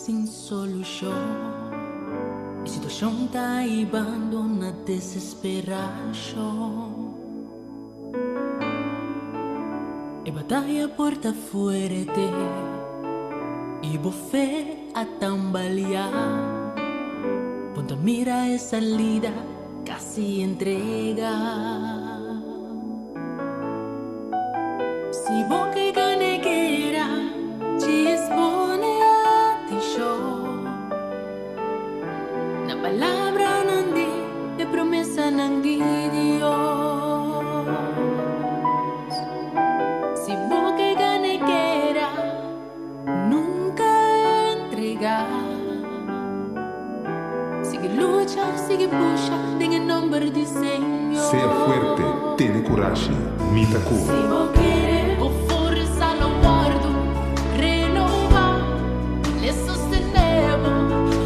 sin solushon. E situashon ta hibando na desesperashon. E bataya por ta fuerte i bo fe a tambaleá. Bo ta mira e salida, kasi entregá. Si bo ke gana e guera, djis pone atenshon na palabranan di e promesanan di Dios. Si bo ke gana e guera, nunka entregá. Sigui lucha, sigui pusha den e nomber di Señor. Sea fuerte, tene kurashi, mi ta ku bo. Si bo kere, bo forsa lo wòrdu renobá. L'e sostené bo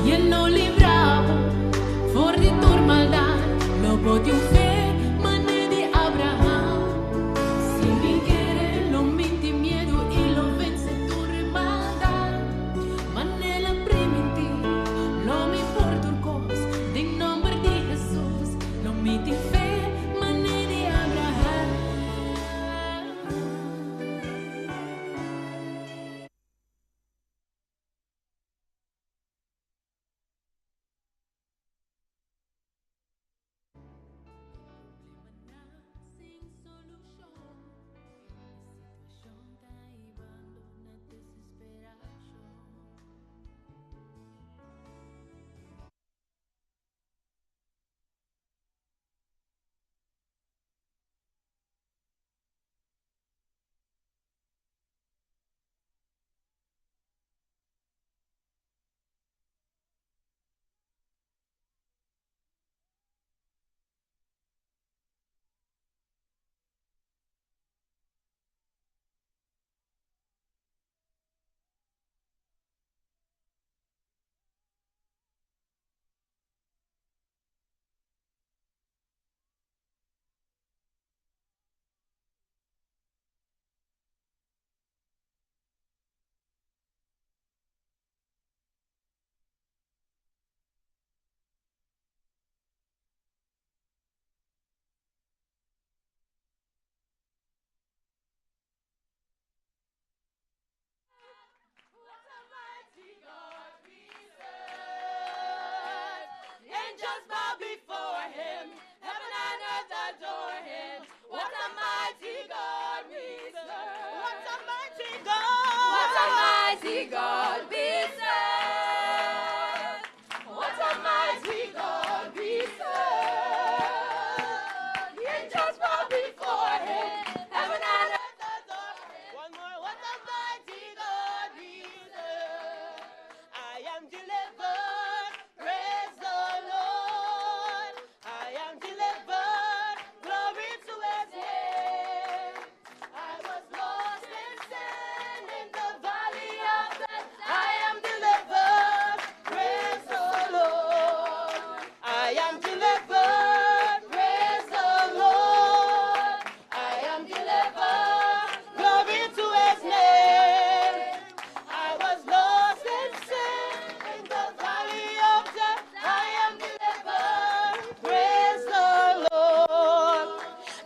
i e lo libra bo for di tur maldat. Lo bo tin un fe manera di Abraham. Si mi kere, lo mi tin miedu i lo vense tur maldat. Manera primintí, lo mi por tur kos, den nòmber di Hesus, lo mi tin fe, manera di Abraham. Problemanan sin solushon, e situashon ta hibando na desesperashon.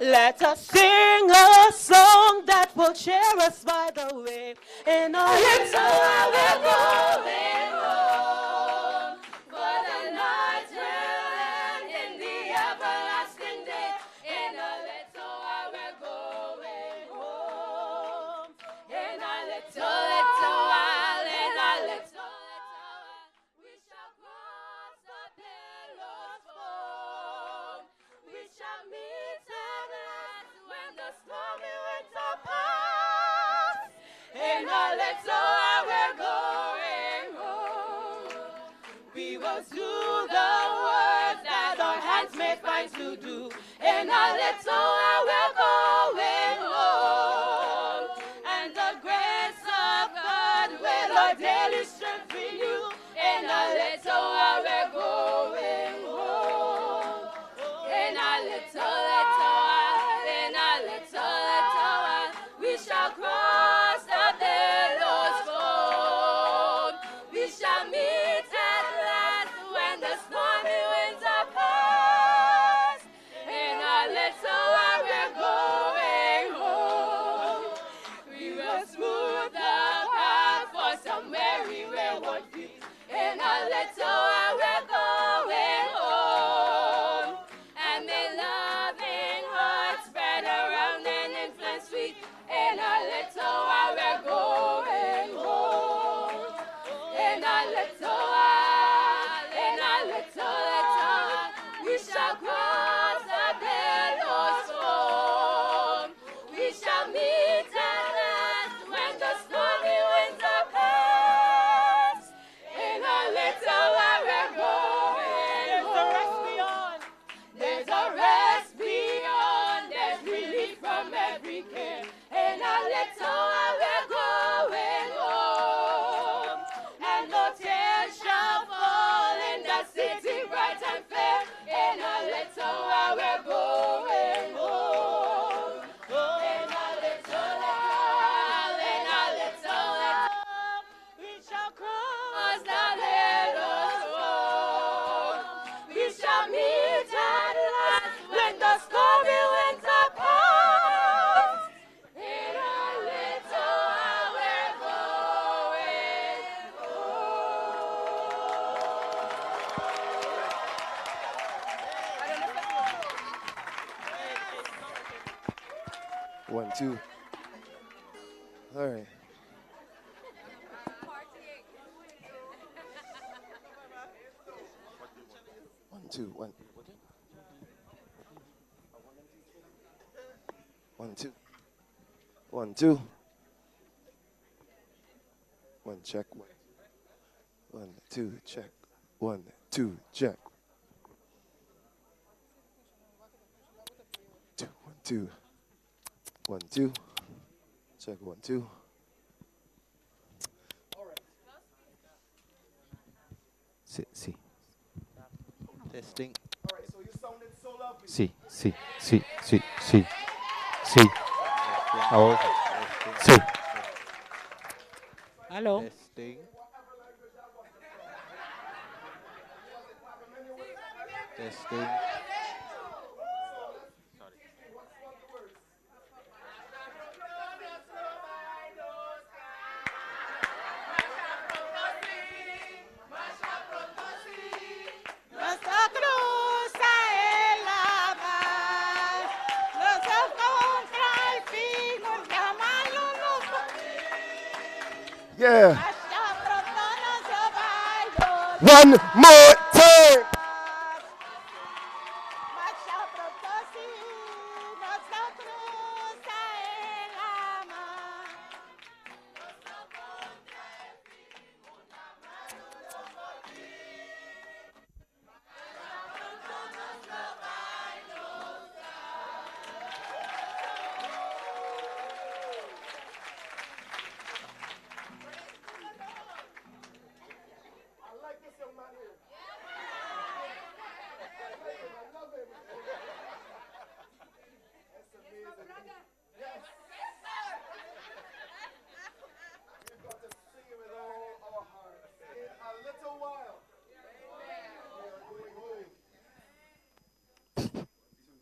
Let us sing a song that will cheer us by the way. In our little while we're going home. For the night will end in the everlasting day. In a little while we're going home. In a little, little while, in a little, little while, we shall cross the billows foam. We shall meet at last when the stormy winds are past. In a little while we're going home. We will do the work that our hands may find to do. In a little while we're going home. And the grace of God will our daily strength renew. In a little while we're going home. In a little, little while, in a little, little while, we shall cross the billows foam. We shall from every care. In a little while we're going home, and no tears shall fall in the city bright and fair. In a little while we're going home. In a little while, in a little while, we shall cross the little stone. We shall meet at last when the stormy winds are past. In a little while we're going One, two. All right. One, two, one. One, two. One, two. One, check. One, one, two, check. One, two, check. Two, one, two. One, two. Check, one, two. Si, si. Testing. All right, so you sounded so lovely. Si, si, si, si, si. Si. Awor. Si. Hallo. Testing. Testing. Nos cruza el mar, nos contra el fin, un malo nos Yeah. Hasta pronto nos vayamos. One more time. Masha pronto si nos cruza el mar. I like this young man here. I love him. That's amazing. Yes. We've got to sing it with all our hearts. In a little while, we are going home.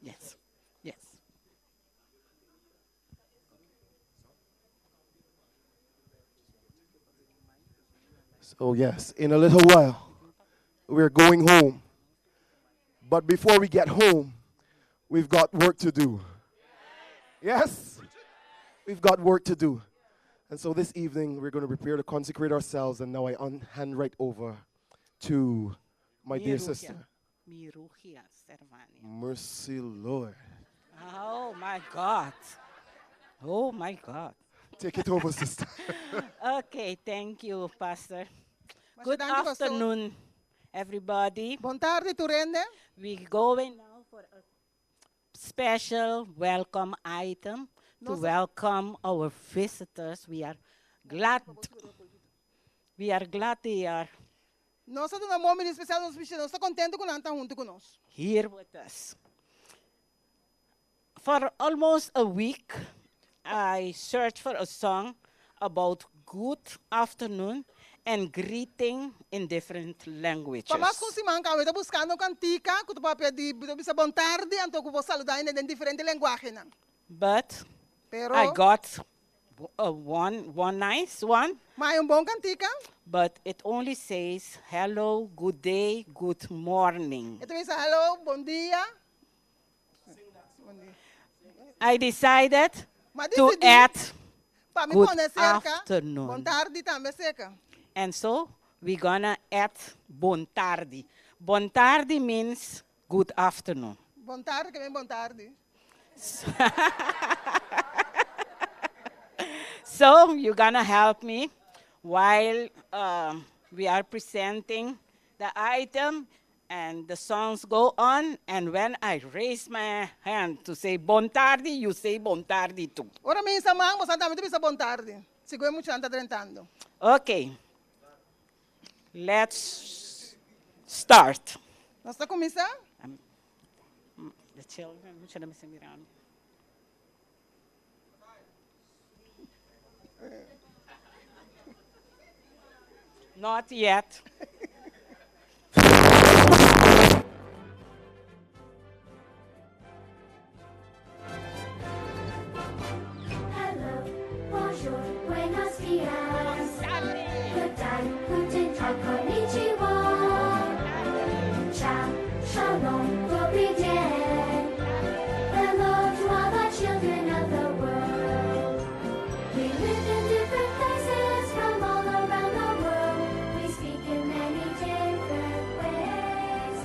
Yes, yes. So, yes, in a little while, we're going home. But before we get home, we've got work to do. Yes? We've got work to do. And so this evening, we're going to prepare to consecrate ourselves. And now I hand right over to my dear sister. Mirugia Servania. Mercy, Lord. Oh my God. Oh my God. Take it over, sister. Okay, thank you, Pastor. Good Masha danki, Pastor. afternoon, everybody. Bon tardi, tur hende. We going now for a special welcome item to Nos- welcome our visitors. We are glad. We are glad they are Nos ta un momento spesial, nos nos ta kontentu ku nan ta huntu ku nos. Here with us. For almost a week, I searched for a song about good afternoon and greeting in different languages. Pa mas ku un siman kaba, mi ta buskando kantika, ku ta papia di bisa bon tardi, anto ku bo saludá den diferente lenguahenan. But Pero I got one nice one, m'a haña un bon kantika, but it only says hello, good day, good morning. E ta bisa hello, bon dia. Bon dia. I decided M'a to disidí add pa mi good pone serka, afternoon. Bon tardi tambe serka. And so we're gonna add bon tardi. Bon tardi means good afternoon. Bon tardi, ke men bon tardi. So you're gonna help me while we are presenting the item. And the songs go on, and when I raise my hand to say bon tardi, you say bon tardi too. Ora mi hisa man, boso tambe ta bisa bon tardi. Segun e muchanan ta drentando. Okay, let's start. Nos ta kuminsá. The children, muchanan mester mira mi. Not yet. Hello, bonjour, buenos dias. Good day, guten tag, konnichiwa. Ciao, shalom, dobry den. Hello to all the children of the world. We live in different places from all around the world. We speak in many different ways.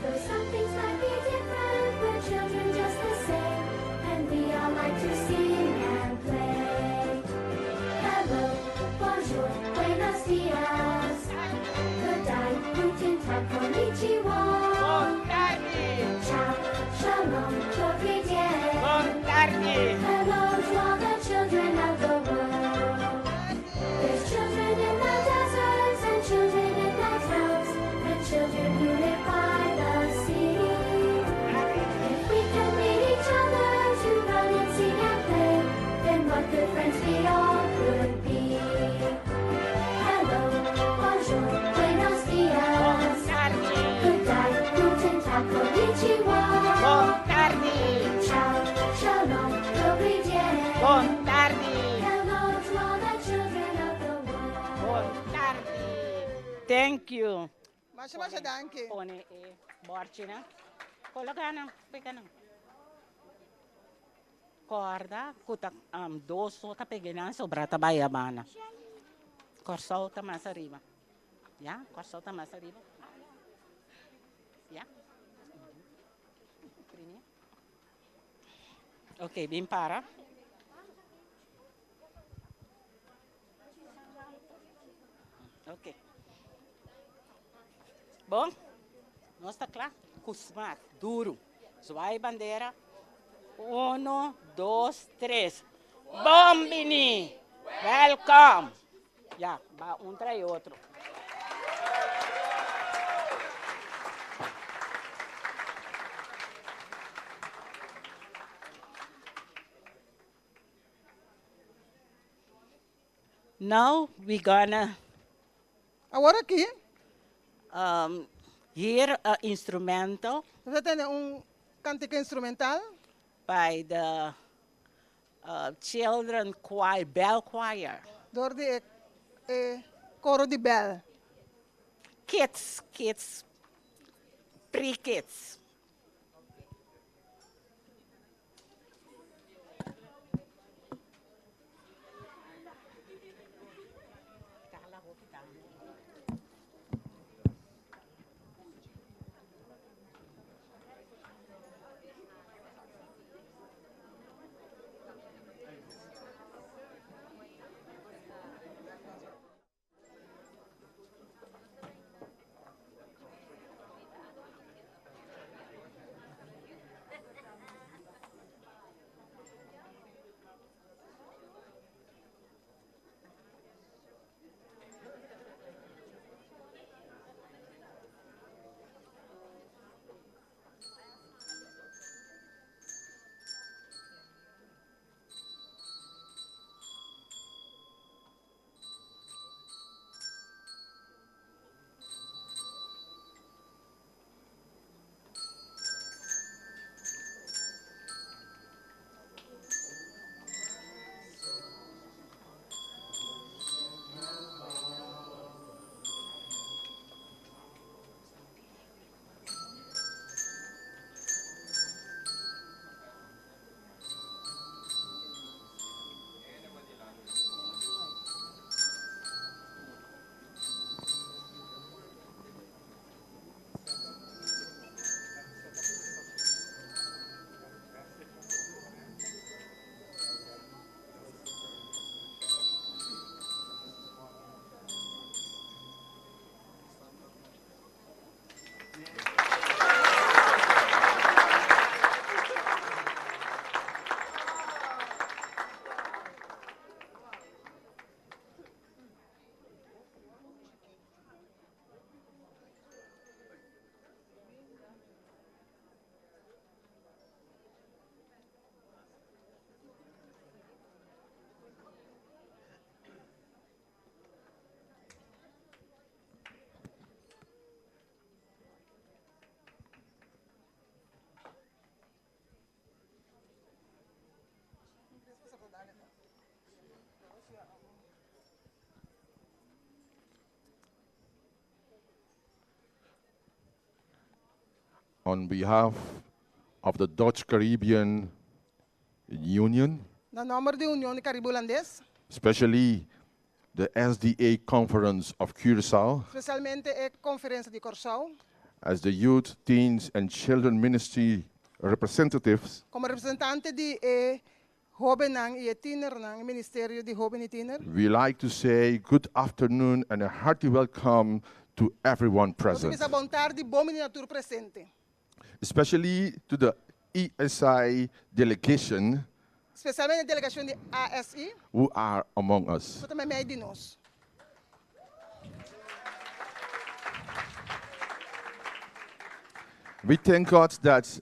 Though some things might be different, we're children just the same. And we all like to sing and play. Hello, bonjour, buenos dias. Good day, guten tag, konnichiwa. Ciao, shalom, dobry den. Hello to all the children of the world. There's children in the deserts and children in the towns and children who live by the sea. If we can meet each other to run and sing and play, then what good friends we all could be. Hello, bonjour, buenos dias. Good day, guten tag, konnichiwa. Ciao, shalom, dobry den. Hello to all the children of the world. Thank you. Masha masha danki. Pone e borchi nan. Coloca nan, pega nan. Corda cu ta um, dos so ta pega nan, sobra ta bay abana. Corsou ta mas ariba. Ya, Corsou ta mas ariba. Ya. Primi. Ok, bin para. Ok. Bon, nos ta cla? Cu smaak, duro. Zwaai bandera. Uno, dos, tres. Bon bini! Welcome! Ya, ba un trae otro. Now we gonna Awor aki, hear a instrumental nos ta tende un kantika instrumental by the children choir, bell choir. dor di e e koro di bèl. Kids, kids, pre-kids. On behalf of the Dutch Caribbean Union, Na nòmber di Union Karibe Hulandes, especially the SDA Conference of Curaçao, spesialmente e konferensia di Kòrsou, as the Youth, Teens and Children Ministry representatives, komo representante di e hóbennan i e tienernan, Ministerio di Hóben i Tiener, we like to say good afternoon and a hearty welcome to everyone Nos ta present, bisa bon tardi, bon biní na tur presente. especially to the ESI delegation Spesialmente e delegashon di ASI, who are among us. ku ta meimei di nos. We thank God that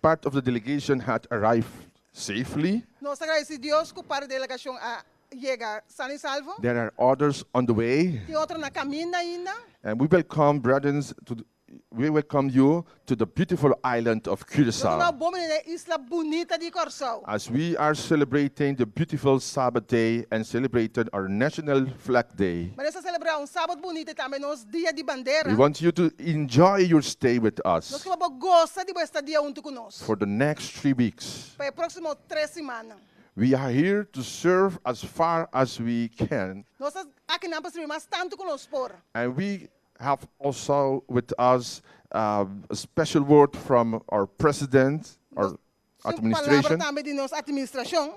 part of the delegation had arrived safely. Nos ta gradisí Dios ku parti di e delegashon a yega sano i salvo. There are others on the way. Tin otro na kaminda ainda. And we welcome brethren to the, we welcome you to the beautiful island of Nos ta Curaçao. bon biní na e isla bunita di Kòrsou. As we are celebrating the beautiful Sabbath day and celebrating our national flag day, Manera nos ta selebrá un sabat bunita i tambe nos dia di bandera. we want you to enjoy your stay with Nos us ke pa bo gosa di bo estadia huntu ku nos for the next 3 weeks. pa e próksimo 3 siman. We are here to serve as far as we can, Nos ta akinan pa sirbi mas tantu ku nos por. and we have also with us a special word from our president, our Tin palabra administration. tambe di nos administrashon.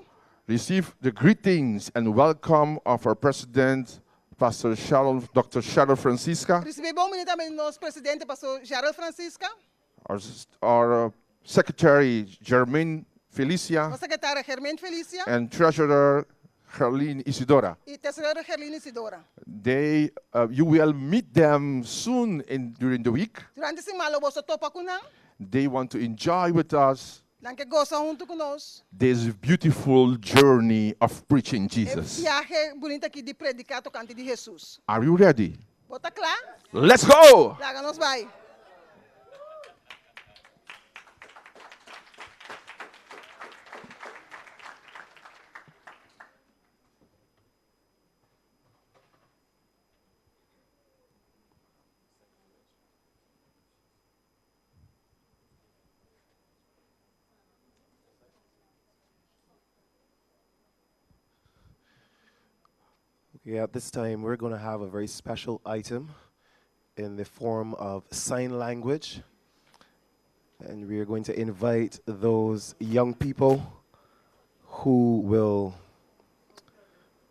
Receive the greetings and welcome of our president, Pastor Sharon, Dr. Sharon Francisca, Risibí bon biní tambe di nos presidente, Pastor Gerald Francisca, our secretary, Jermaine Felicia, nos sekretario Germain Felicia and treasurer, Gerline Isidora. I tesorero Gerline Isidora. You will meet them soon during the week. Durante siman lo boso topa ku nan, They want to enjoy with us nan ke gosa huntu ku nos. this beautiful journey of preaching E Jesus. biahe bunita aki di prediká tokante di Hesus. Are you ready? Bo ta kla? Let's go! Laga nos bai. Okay, at this time, we're going to have a very special item in the form of sign language. And we are going to invite those young people who will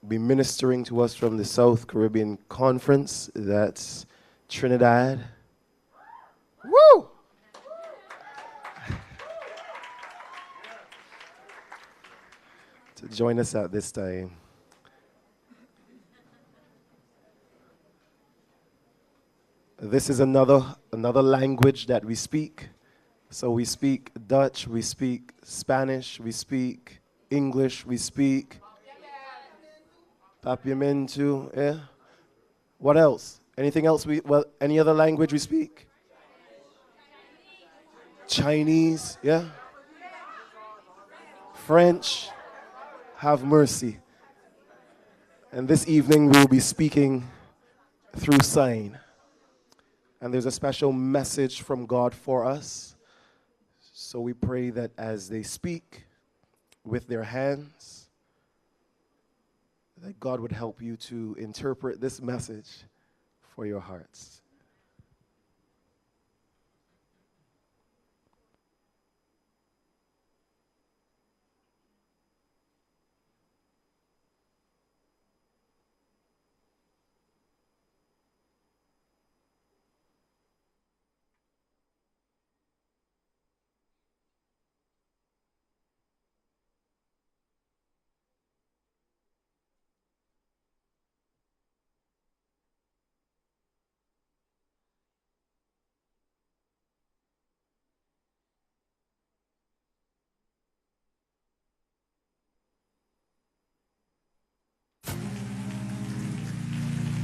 be ministering to us from the South Caribbean Conference. That's Trinidad. Woo! To join us at this time. This is another language that we speak. So we speak Dutch, we speak Spanish, we speak English, we speak Papiamentu, yeah. What else? Anything else we well any other language we speak? Chinese, yeah? French. Have mercy. And this evening we will be speaking through sign. And there's a special message from God for us. So we pray that as they speak with their hands, that God would help you to interpret this message for your hearts.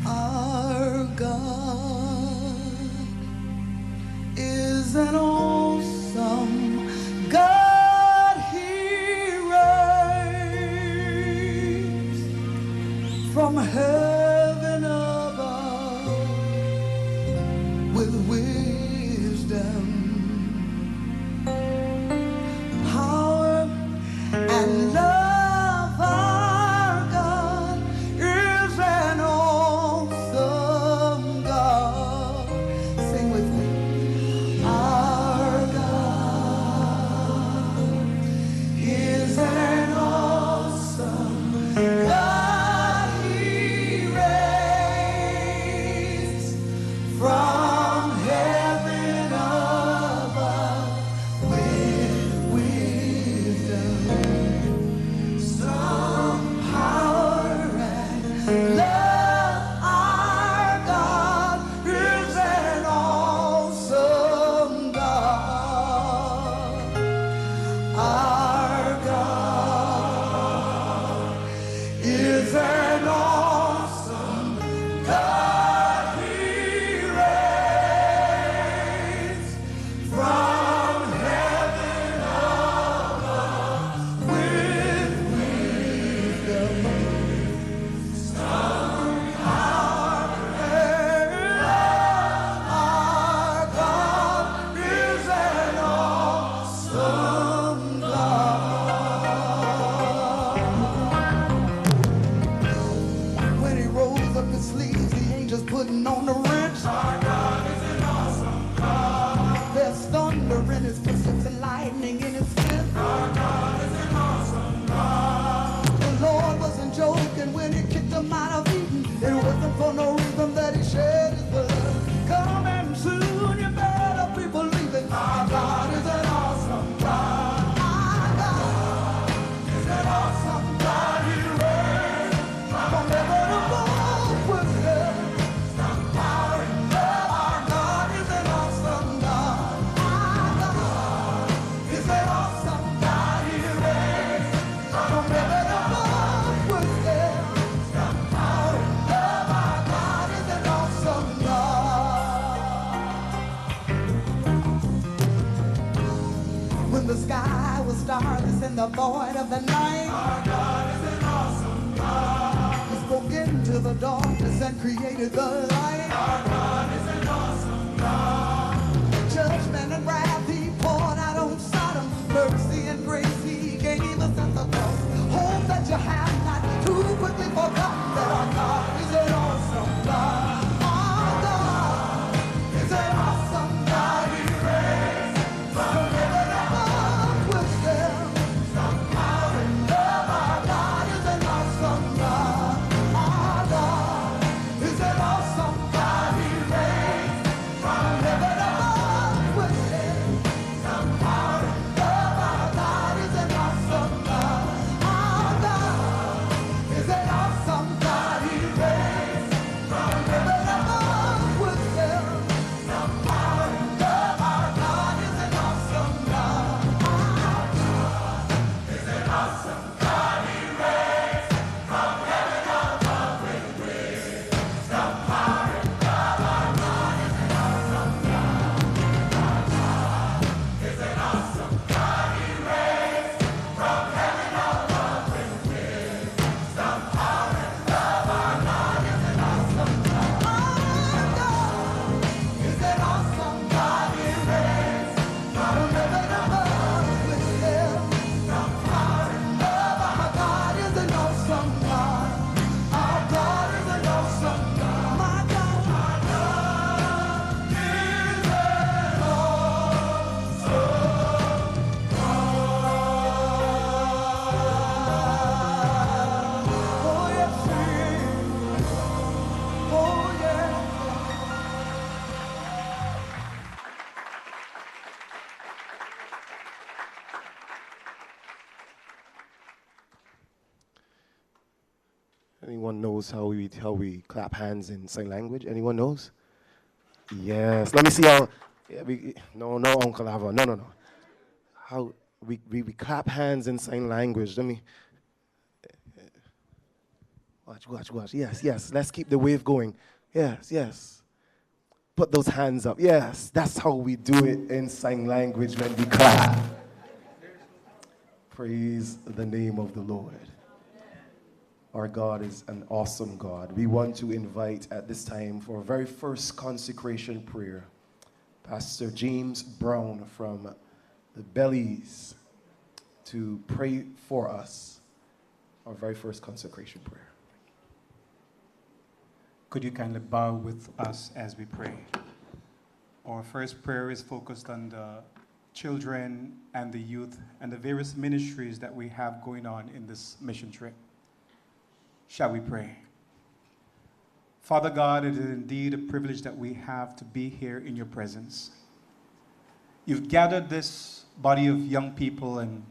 Our God is an awesome God. He reigns from heaven above with wisdom. And created the light. Our God is an awesome God. Judgment and wrath he poured out on Sodom. Mercy and grace he gave us at the cross. Hope that you have not too quickly forgotten that our God is an awesome God. Our God is an awesome God. He reigns from heaven above with them. Power and love. Our God is an awesome God. Our God is an awesome God. He reigns from heaven above with them. Power and love. Our God is an awesome God. Our God is an awesome God. He reigns from heaven above with them. Power and love. Our God is an awesome God. Our God is an awesome God. He reigns from heaven above with wisdom, power, and love. Our God is an awesome God. Our God is an awesome God. He reigns from heaven above with wisdom, power, and love. Our God is an awesome God. Our God is an awesome God. He reigns from heaven above with wisdom, power, and love. Our God is an awesome God. Our God is an awesome God. My God, my God is an awesome God. Oh yes, He is. Oh yeah. Anyone knows how we how we clap hands in sign language? Anyone knows? Yes. Let me see how. Yeah, we, no, no, Uncle Ava. No, no, no. How we, we, we clap hands in sign language. Let me. Watch, watch, watch. Yes, yes. Let's keep the wave going. Yes, yes. Put those hands up. Yes, that's how we do it in sign language when we clap. Praise the name of the Lord. Our God is an awesome God. We want to invite at this time for our very first consecration prayer, Pastor James Brown from the Belize to pray for us, our very first consecration prayer. Could you kindly bow with us as we pray? Our first prayer is focused on the children and the youth and the various ministries that we have going on in this mission trip. Shall we pray? Father God, it is indeed a privilege that we have to be here in your presence. You've gathered this body of young people and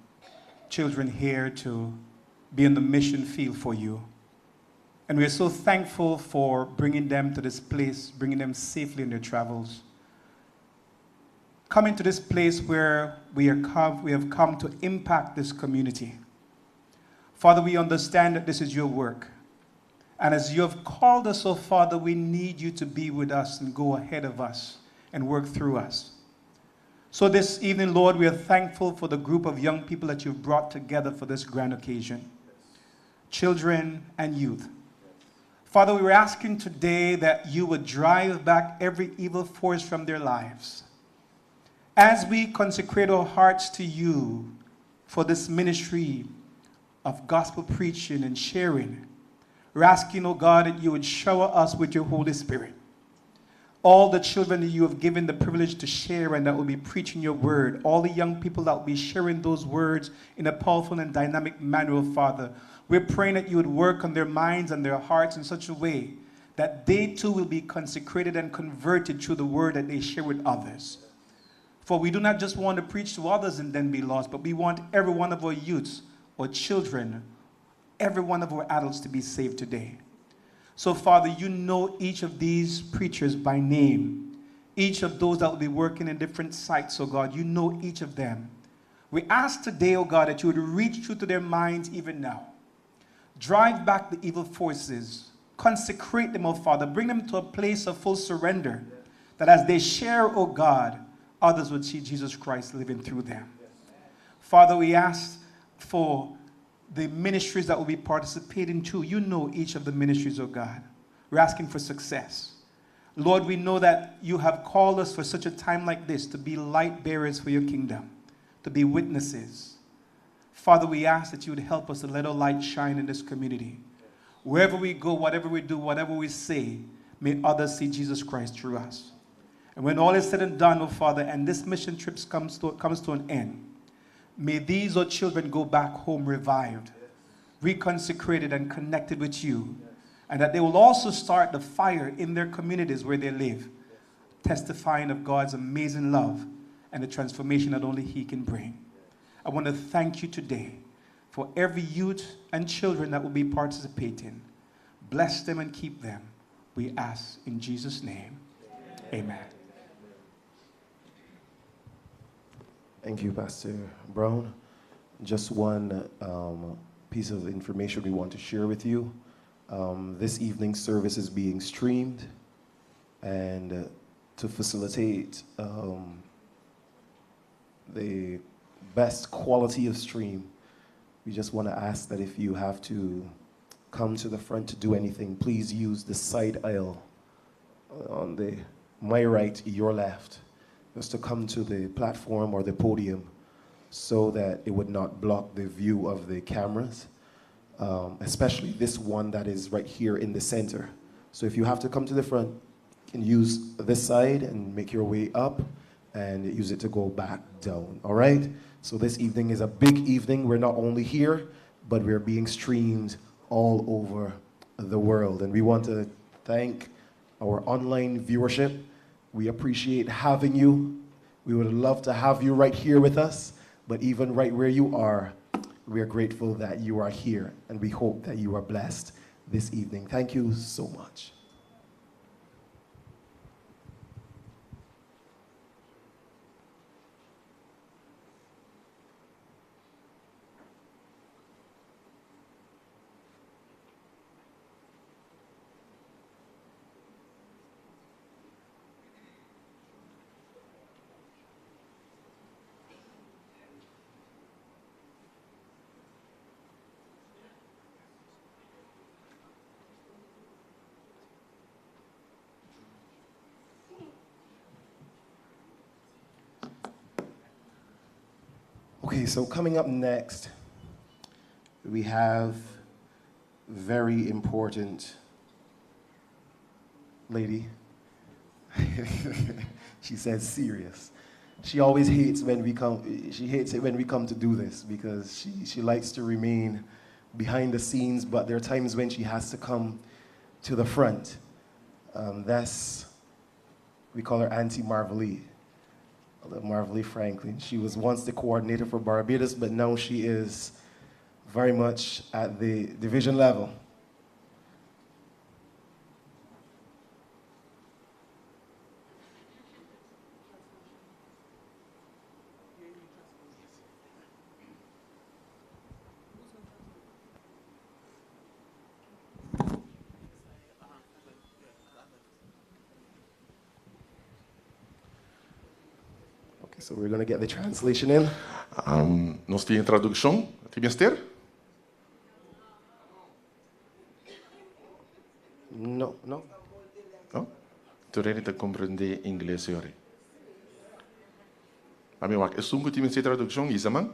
children here to be in the mission field for you. And we are so thankful for bringing them to this place, bringing them safely in their travels. Coming to this place where we, are come, we have come to impact this community. Father, we understand that this is your work. And as you have called us, oh Father, we need you to be with us and go ahead of us and work through us. So this evening, Lord, we are thankful for the group of young people that you've brought together for this grand occasion children and youth. Father, we were asking today that you would drive back every evil force from their lives. As we consecrate our hearts to you for this ministry of gospel preaching and sharing, we're asking, oh God, that you would shower us with your Holy Spirit. All the children that you have given the privilege to share and that will be preaching your word, all the young people that will be sharing those words in a powerful and dynamic manner, oh Father, we're praying that you would work on their minds and their hearts in such a way that they too will be consecrated and converted through the word that they share with others. For we do not just want to preach to others and then be lost, but we want every one of our youths or children, every one of our adults to be saved today. So, Father, you know each of these preachers by name, each of those that will be working in different sites, oh God, you know each of them. We ask today, oh God, that you would reach through to their minds even now. Drive back the evil forces. Consecrate them, oh Father. Bring them to a place of full surrender, that as they share, oh God, others would see Jesus Christ living through them. Father, we ask for the ministries that will be participating too. You know each of the ministries, oh God. We're asking for success. Lord, we know that you have called us for such a time like this to be light bearers for your kingdom, to be witnesses. Father, we ask that you would help us to let our light shine in this community. Wherever we go, whatever we do, whatever we say, may others see Jesus Christ through us. And when all is said and done, oh Father, and this mission trip comes to, comes to an end, may these, our children, go back home revived, reconsecrated, and connected with you. And that they will also start the fire in their communities where they live, testifying of God's amazing love and the transformation that only He can bring. I want to thank you today for every youth and children that will be participating. Bless them and keep them. We ask in Jesus' name. Amen. Thank you, Pastor Brown. Just one piece of information we want to share with you. This evening's service is being streamed, and to facilitate the best quality of stream, we just want to ask that if you have to come to the front to do anything, please use the side aisle on the my right, your left, just to come to the platform or the podium so that it would not block the view of the cameras, especially this one that is right here in the center. So if you have to come to the front, you can use this side and make your way up and use it to go back down, all right? So this evening is a big evening. We're not only here, but we're being streamed all over the world. And we want to thank our online viewership. We appreciate having you. We would love to have you right here with us, but even right where you are, we are grateful that you are here, and we hope that you are blessed this evening. Thank you so much. Okay, so coming up next, we have very important lady. She says serious. She always hates when we come, she hates it when we come to do this because she likes to remain behind the scenes, but there are times when she has to come to the front. We call her Auntie Marvalee. Marvalee Franklin. She was once the coordinator for Barbados, but now she is very much at the division level. So we're going to get the translation in. Nos tin tradukshon, tin mester? No. No? Tur hende ta komprendé ingles, señor. Ami wak, esun ku tin mester tradukshon, hisa man.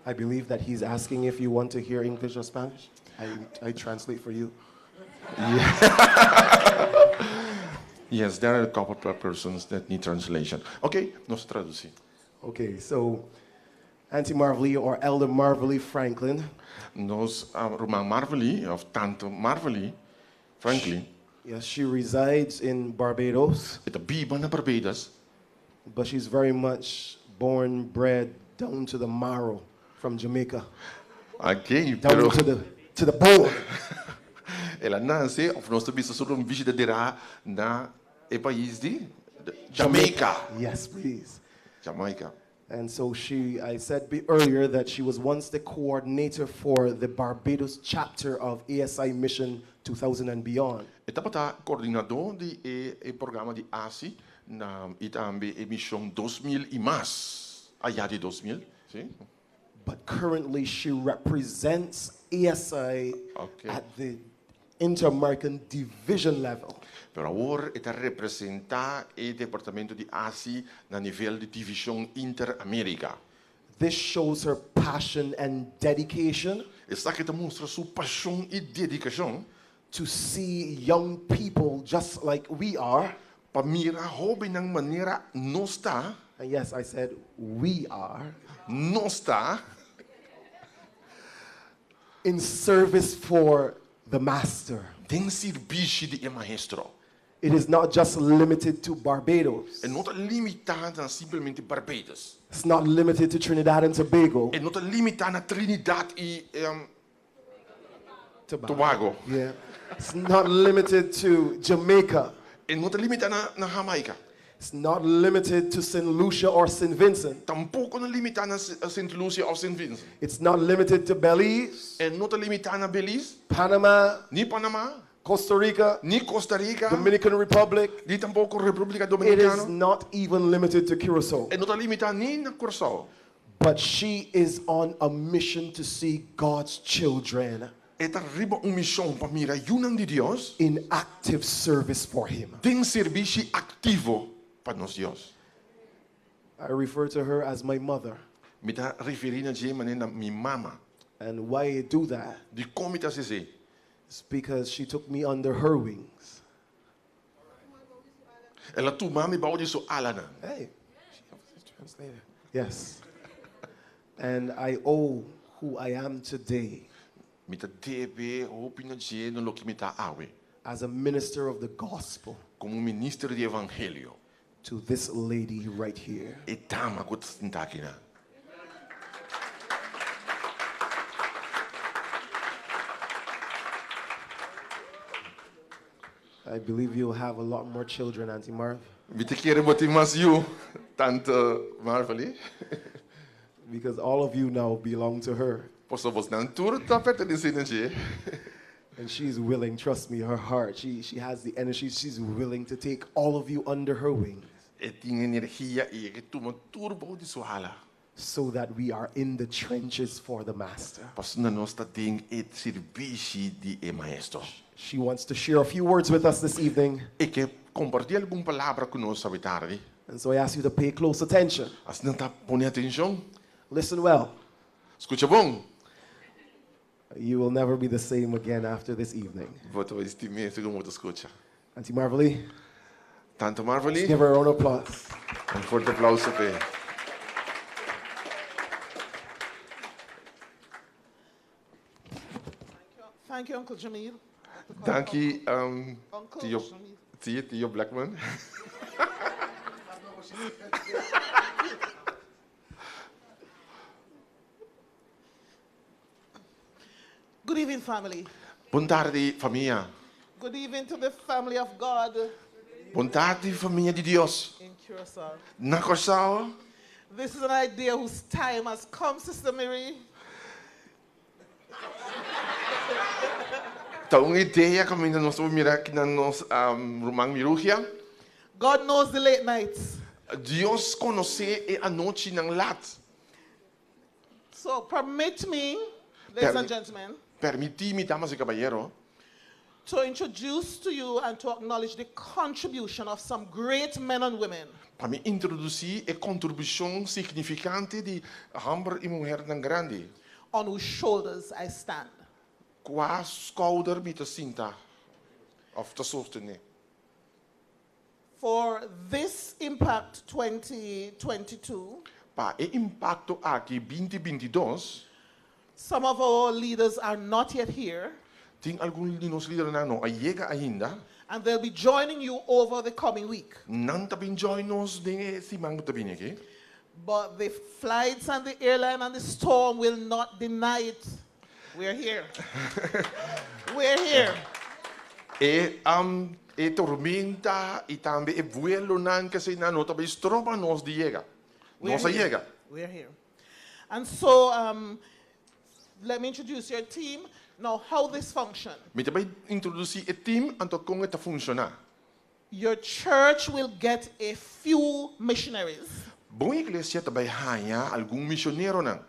I believe that he's asking if you want to hear English or Spanish. I translate for you. Yes, there are a couple of persons that need translation. Okay, nos tradusí. Okay, so Auntie Marvalee or Elder Marvalee Franklin. Nos ruman Marvalee òf Tante Marvalee Franklin. Yes, she resides in Barbados. E ta biba na Barbados. But she's very much born, bred, down to the marrow from Jamaica. Okay, Down pero to the bone. El a nase, òf nos ta bisa su bishita derá na e pais di Jamaica. Yes, please. Jamaica. And so she, I said earlier that she was once the coordinator for the Barbados chapter of ASI Mission 2000 and beyond. E tabata koordinadó di e programa di ASI na i tambe e mishon 2000 i mas. Ayá di 2000, si? But currently she represents ASI at the Inter-American Division level. Pero awor e ta representá e departamento di ASI na nivel di Divishon Inter-Amerika. This shows her passion and dedication. Esaki ta mustra su pashon i dedikashon. To see young people just like we are. Pa mira hóbennan manera nos ta. And yes, I said we are. Nos ta. In service for the Master. Den sirbishi di e Maestro. It is not just limited to Barbados. E no ta limitá na simplemente Barbados. It's not limited to Trinidad and Tobago. E no ta limitá na Trinidad i Tobago. Yeah. It's not limited to Jamaica. E no ta limitá na Jamaica. It's not limited to St. Lucia or St. Vincent. Tampoko no limitá na St. Lucia òf St. Vincent. It's not limited to Belize. E no ta limitá na Belize. Panama. Ni Panama. Costa Rica. Ni Costa Rica. Dominican Republic. Ni tampoko Repúblika It Dominikano. is not even limited to Curaçao. E no ta limitá ni na Kòrsou. But she is on a mission to see God's children. E ta riba un mishon pa mira yunan di Dios. In active service for Him. Den sirbishi aktivo pa nos Dios. I refer to her as my mother. Mi ta referí na dje manera na mi mama. And why I do that? Dikon mi ta hasi esei? It's because she took me under her wings. El a tuma mi bou di su alanan. Hey, she translator. Yes. And I owe who I am today. Mi ta debe hopi na dje na loke mi ta awe. As a minister of the gospel. Komo minister di evangelio. To this lady right here. E dama ku ta sinta akinan. I believe you'll have a lot more children, Auntie Marv. Mi ta kere bo tin mas yu, Tante Marvaly. Because all of you now belong to her. Pasobra bosnan tur ta pertenesé na dje. And she's willing, trust me, her heart, she, she has the energy, she's willing to take all of you under her wings. E tin energia i e ke tuma tur bou di su hala. So that we are in the trenches for the Master. Pasobra nos ta den e sirbishi di e Maestro. She wants to share a few words with us this evening. E ke kompartí algun palabra ku nos awe tardi. And so I ask you to pay close attention. Asina ta pone atenshon. Listen well. Skucha bon. You will never be the same again after this evening. Bo ta bai stim'é segun bo ta skucha. Auntie Marvaly. Tante Marvaly. Let's give her a round of applause. Un forte aplauso p'e. Thank you, Uncle Jamil. Danki, Tio, sí, Tio Blackman. Good evening, family. Bon tardi, famia. Good evening to the family of God. Bon tardi, famia di Dios. In Curaçao. Na Kòrsou. This is an idea whose time has come, Sister Mary. Ta un idea kaminda nos por mira kinan nos ruman Mirugia. God knows the late nights. Dios konosé e anochinan lat. So permit me, ladies and gentlemen. Permití mi, damas i kabayero. To introduce to you and to acknowledge the contribution of some great men and women. Pa mi introdusí e kontribushon signifikante di hòmber i muhernan grandi. On whose shoulders I stand. Kua skouder mi ta sinta òf ta sostené. For this Impact 2022. Pa e impakto aki binti 22. Some of our leaders are not yet here. Tin algun di nos lidernan no a yega ainda. And they'll be joining you over the coming week. Nan ta bin join nos den e siman ku ta bini aki. But the flights and the airline and the storm will not deny it. We're here. We're here. E e tormenta i tambe e vuelonan keseinan no ta bay stroba nos di yega. Nos a yega. We're here. And so um, let me introduce your team. Now, how this function. Mi ta bay introduci e team anto con e ta funciona. Your church will get a few missionaries. Bo iglesia ta bay haya algun misioneronan.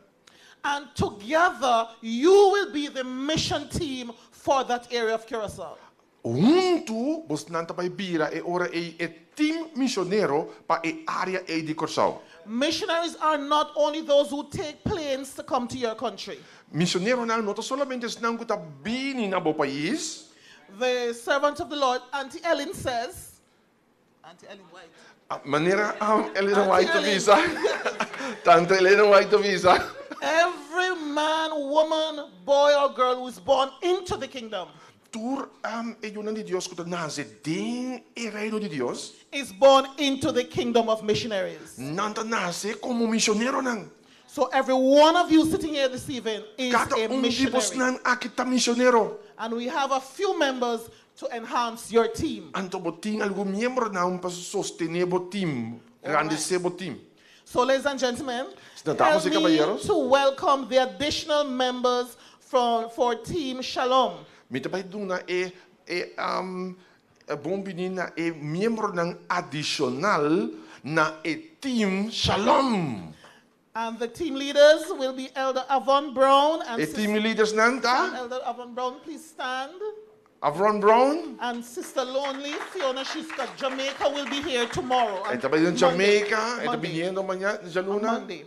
And together, you will be the mission team for that area of Curacao. Huntu, bosonan ta bai bira e ora ei e team misionero pa e área ei di Kòrsou. Missionaries are not only those who take planes to come to your country. Misioneronan no ta solamente esnan ku ta bini na bo pais. The servant of the Lord, Auntie Ellen says, Auntie Ellen White. Manera Ellen White ta bisa, Tanta Ellen White ta bisa. Every man, woman, boy or girl who is born into the kingdom. Tur e yunan di Dios ku ta nase den e reino di Dios. Is born into the kingdom of missionaries. Nan ta nase komo misioneronan. So every one of you sitting here this evening is Kada a un di missionary. bosnan aki ta misionero. And we have a few members to enhance your team. Anto bo tin algun miembronan pa sostené bo team, grandesé bo team. So ladies and gentlemen, Damas help y me caballeros. to welcome the additional members from, for Team Shalom. Mi ta bai duna e e um, e bon biní na e miembronan adishonal na e team Shalom. And the team leaders will be Elder Avon Brown and E team leadersnan ta Elder Avon Brown, please stand. Avon Brown. And Sister Lonely, Fiona Shiska, Jamaica will be here tomorrow. E ta bin Monday. Jamaica, e ta Monday. biniendo mañan, djaluna. Monday.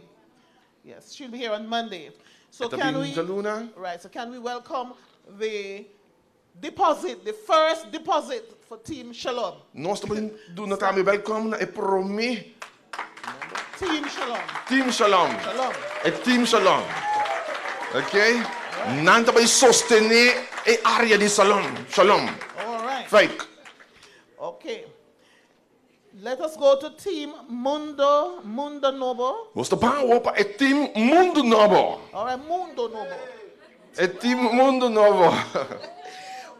Yes, she'll be here on Monday. So E ta can bin we djaluna. Right, so can we welcome the deposit, the first deposit for Team Shalom? Nos ta bai duna tambe welkom na e promé Team Shalom. Team Shalom. Shalom. E Team Shalom. Ok? Nan ta bai sostené e área di Shalom. Shalom. All right. Fake. Okay. Let us go to Team Mundo, Mundo Nobo. Nos ta bai pa e Team Mundo Nobo. All right, Mundo Nobo. E Team Mundo Nobo.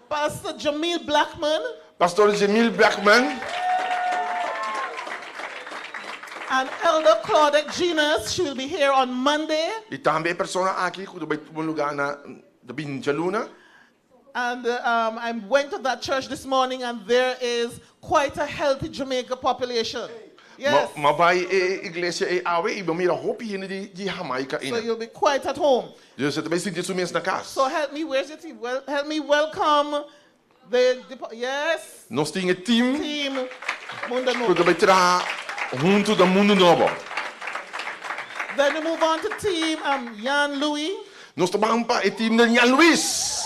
Pastor Jamil Blackman Pastor Jamil Blackman. and Elder Claudette Genus. She will be here on Monday. I tambe e persona aki ku ta bai tuma lugá na ta bin djaluna. And I went to that church this morning, and there is quite a healthy Jamaica population. Yes. M'a bai e iglesia ei awe i m'a mira hopi hende di di Jamaica So einan. you'll be quite at home. Dus e ta bai sinti su mes na kas. So help me, where's your team? Well, help me welcome the, yes, Nos tin e team team Mundo ku Nobo. ta bai traha huntu na Mundo Nobo. Then we move on to team Jan Louis. Nos ta bai pa e team di Jan Luis.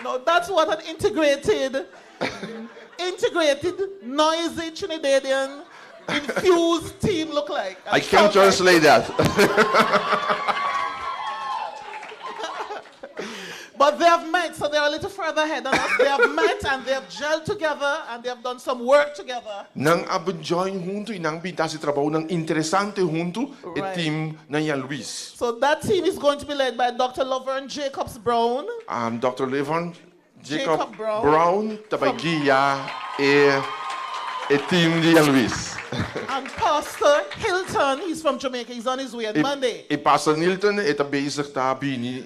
No, that's what an integrated, integrated, noisy Trinidadian infused team look like. I can't translate that. But they have met, so they're a little further ahead than us. They have met and they have gelled together and they have done some work together. Nan a join huntu i nan a bin hasi trabounan interesante huntu e team na Jan Luis. So that team is going to be led by Dr. Laverne Jacobs Brown. Dr. Laverne Jacob, Jacob Brown. Brown ta bai guia e e team di Jan Luis. And Pastor Hilton, he's from Jamaica, he's on his way on E, Monday. e Pastor Nilton e ta bezig ta bini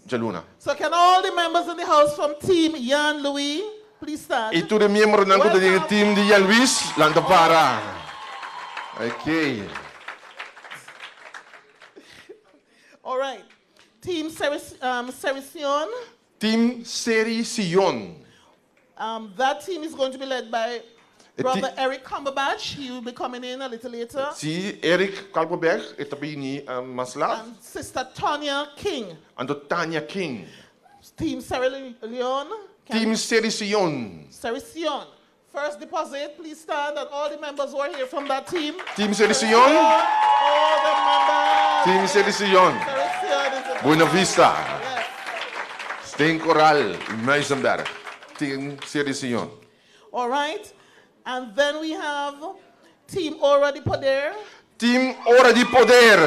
djaluna. So can all the members in the house from Team Jan Louis please stand? I tur e miembronan ku ta den e team di Jan Luis, lanta para. Ok. All right. Team Serision. Team Seri Sion. That team is going to be led by E Brother Eric Cumberbatch. He will be coming in a little later. Si, Eric Kalberberg, e ta bini mas lat. And Sister Tonya King. Anto Tanya King. Team Sierra Leone. Team Seri Sion. Serision. First deposit, please stand, and all the members who are here from that team. Team Seri Sion. All the members. Team Seri Sion. Seri Sion is in Buena Vista. Steenkoraal, Muizenberg. Team Seri Sion. All right. And then we have Team Ora de Poder. Team Ora di Poder.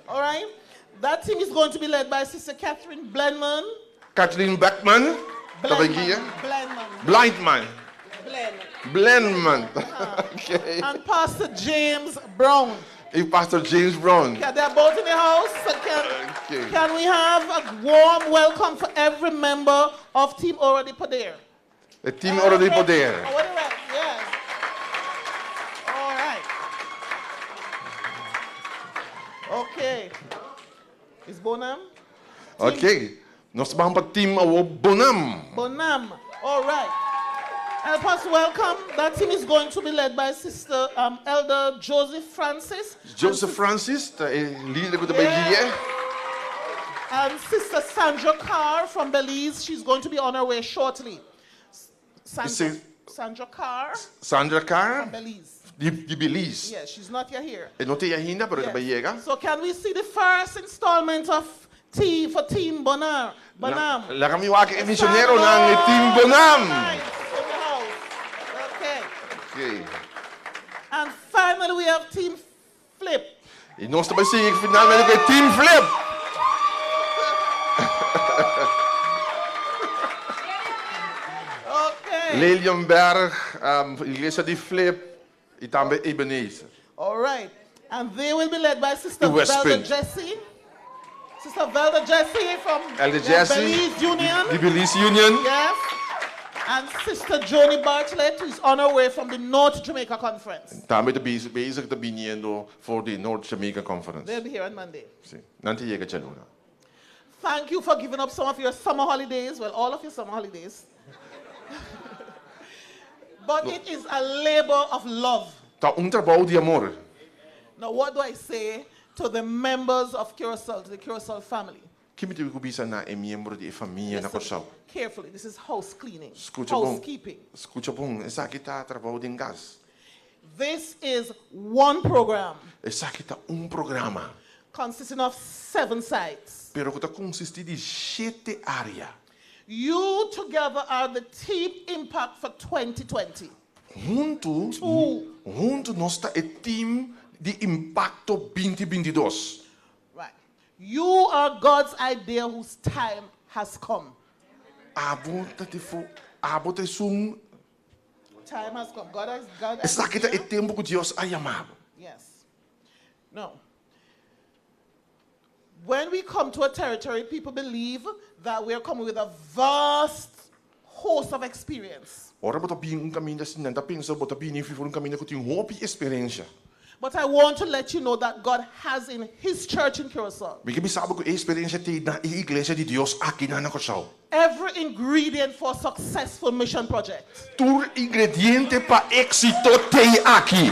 All right. That team is going to be led by Sister Catherine Blenman. Kathleen Beckman. Ta bai guia. Blenman. Blindman. Blen. Blenman. Okay. And Pastor James Brown. I Pastor James Brown. Yeah, they're both in the house. So can, Okay. can we have a warm welcome for every member of Team Ora de Poder? E Team Ora di Poder. Oh, what is that? Yeah. Bonam? Ok. Nos ta ban pa team awor Bonam. Bonam. All right. Help us welcome. That team is going to be led by Sister um, Elder Joseph Francis. Joseph Francis ta e lider ku ta bai gui'é. And Sister Sandra Carr from Belize. She's going to be on her way shortly. Sandra, Sandra Carr. Sandra Carr. From Belize. Di, di Belize. Yeah, she's not yet here. E no t'ei ainda, pero e ta bai yega. So can we see the first installment of tea for Team Bonam? Bonam. Laga mi wak e misioneronan di Team Bonam. Okay. Okay. And finally we have Team Flip. I nos ta bai sigui finalmente ku e Team Flip. Okay. Lilienberg, um, Iglesia di Flip i tambe Ebenezer. All right. And they will be led by Sister I West Velda Punt. Jesse. Sister Velda Jesse from Elder the Jesse, Belize Union. Di Belize Union. Yes. And Sister Joni Bartlett, who is on her way from the North Jamaica Conference. Tambe ta bezig ta biniendo for di North Jamaica Conference. They'll be here on Monday. Si. Nan ta yega djaluna. Thank you for giving up some of your summer holidays. Well, all of your summer holidays. but it is a labor of love. Ta un trabou di amor. Now, what do I say to the members of Curacao, to the Curacao family? Ki mi tin ku bisa na e miembro di e famia na Kòrsou? Carefully, this is house cleaning, Skucha bon. housekeeping. Skucha bon, esaki ta trabou den kas. This is one program Esaki ta un programa, consisting of seven sites. pero ku ta konsistí di shete área. You together are the team impact for 2020. Huntu, huntu nos ta e team di impakto binti bintidos. Right. You are God's idea whose time has come. Abo ta tifo, abo ta esun. Time has come. God has God has Esaki ta e tempu ku Dios a yama bo. Yes. No. When we come to a territory, people believe that we are coming with a vast host of experience. Ora bo ta bini un kaminda asina, nan ta pensa bo ta bini for un kaminda ku tin hopi eksperensia. But I want to let you know that God has in His church in Curacao Mi ke bisa bo ku e eksperensia t'ei na e iglesia di Dios aki na na Kòrsou. every ingredient for a successful mission project. Tur ingrediente pa éksito t'ei aki.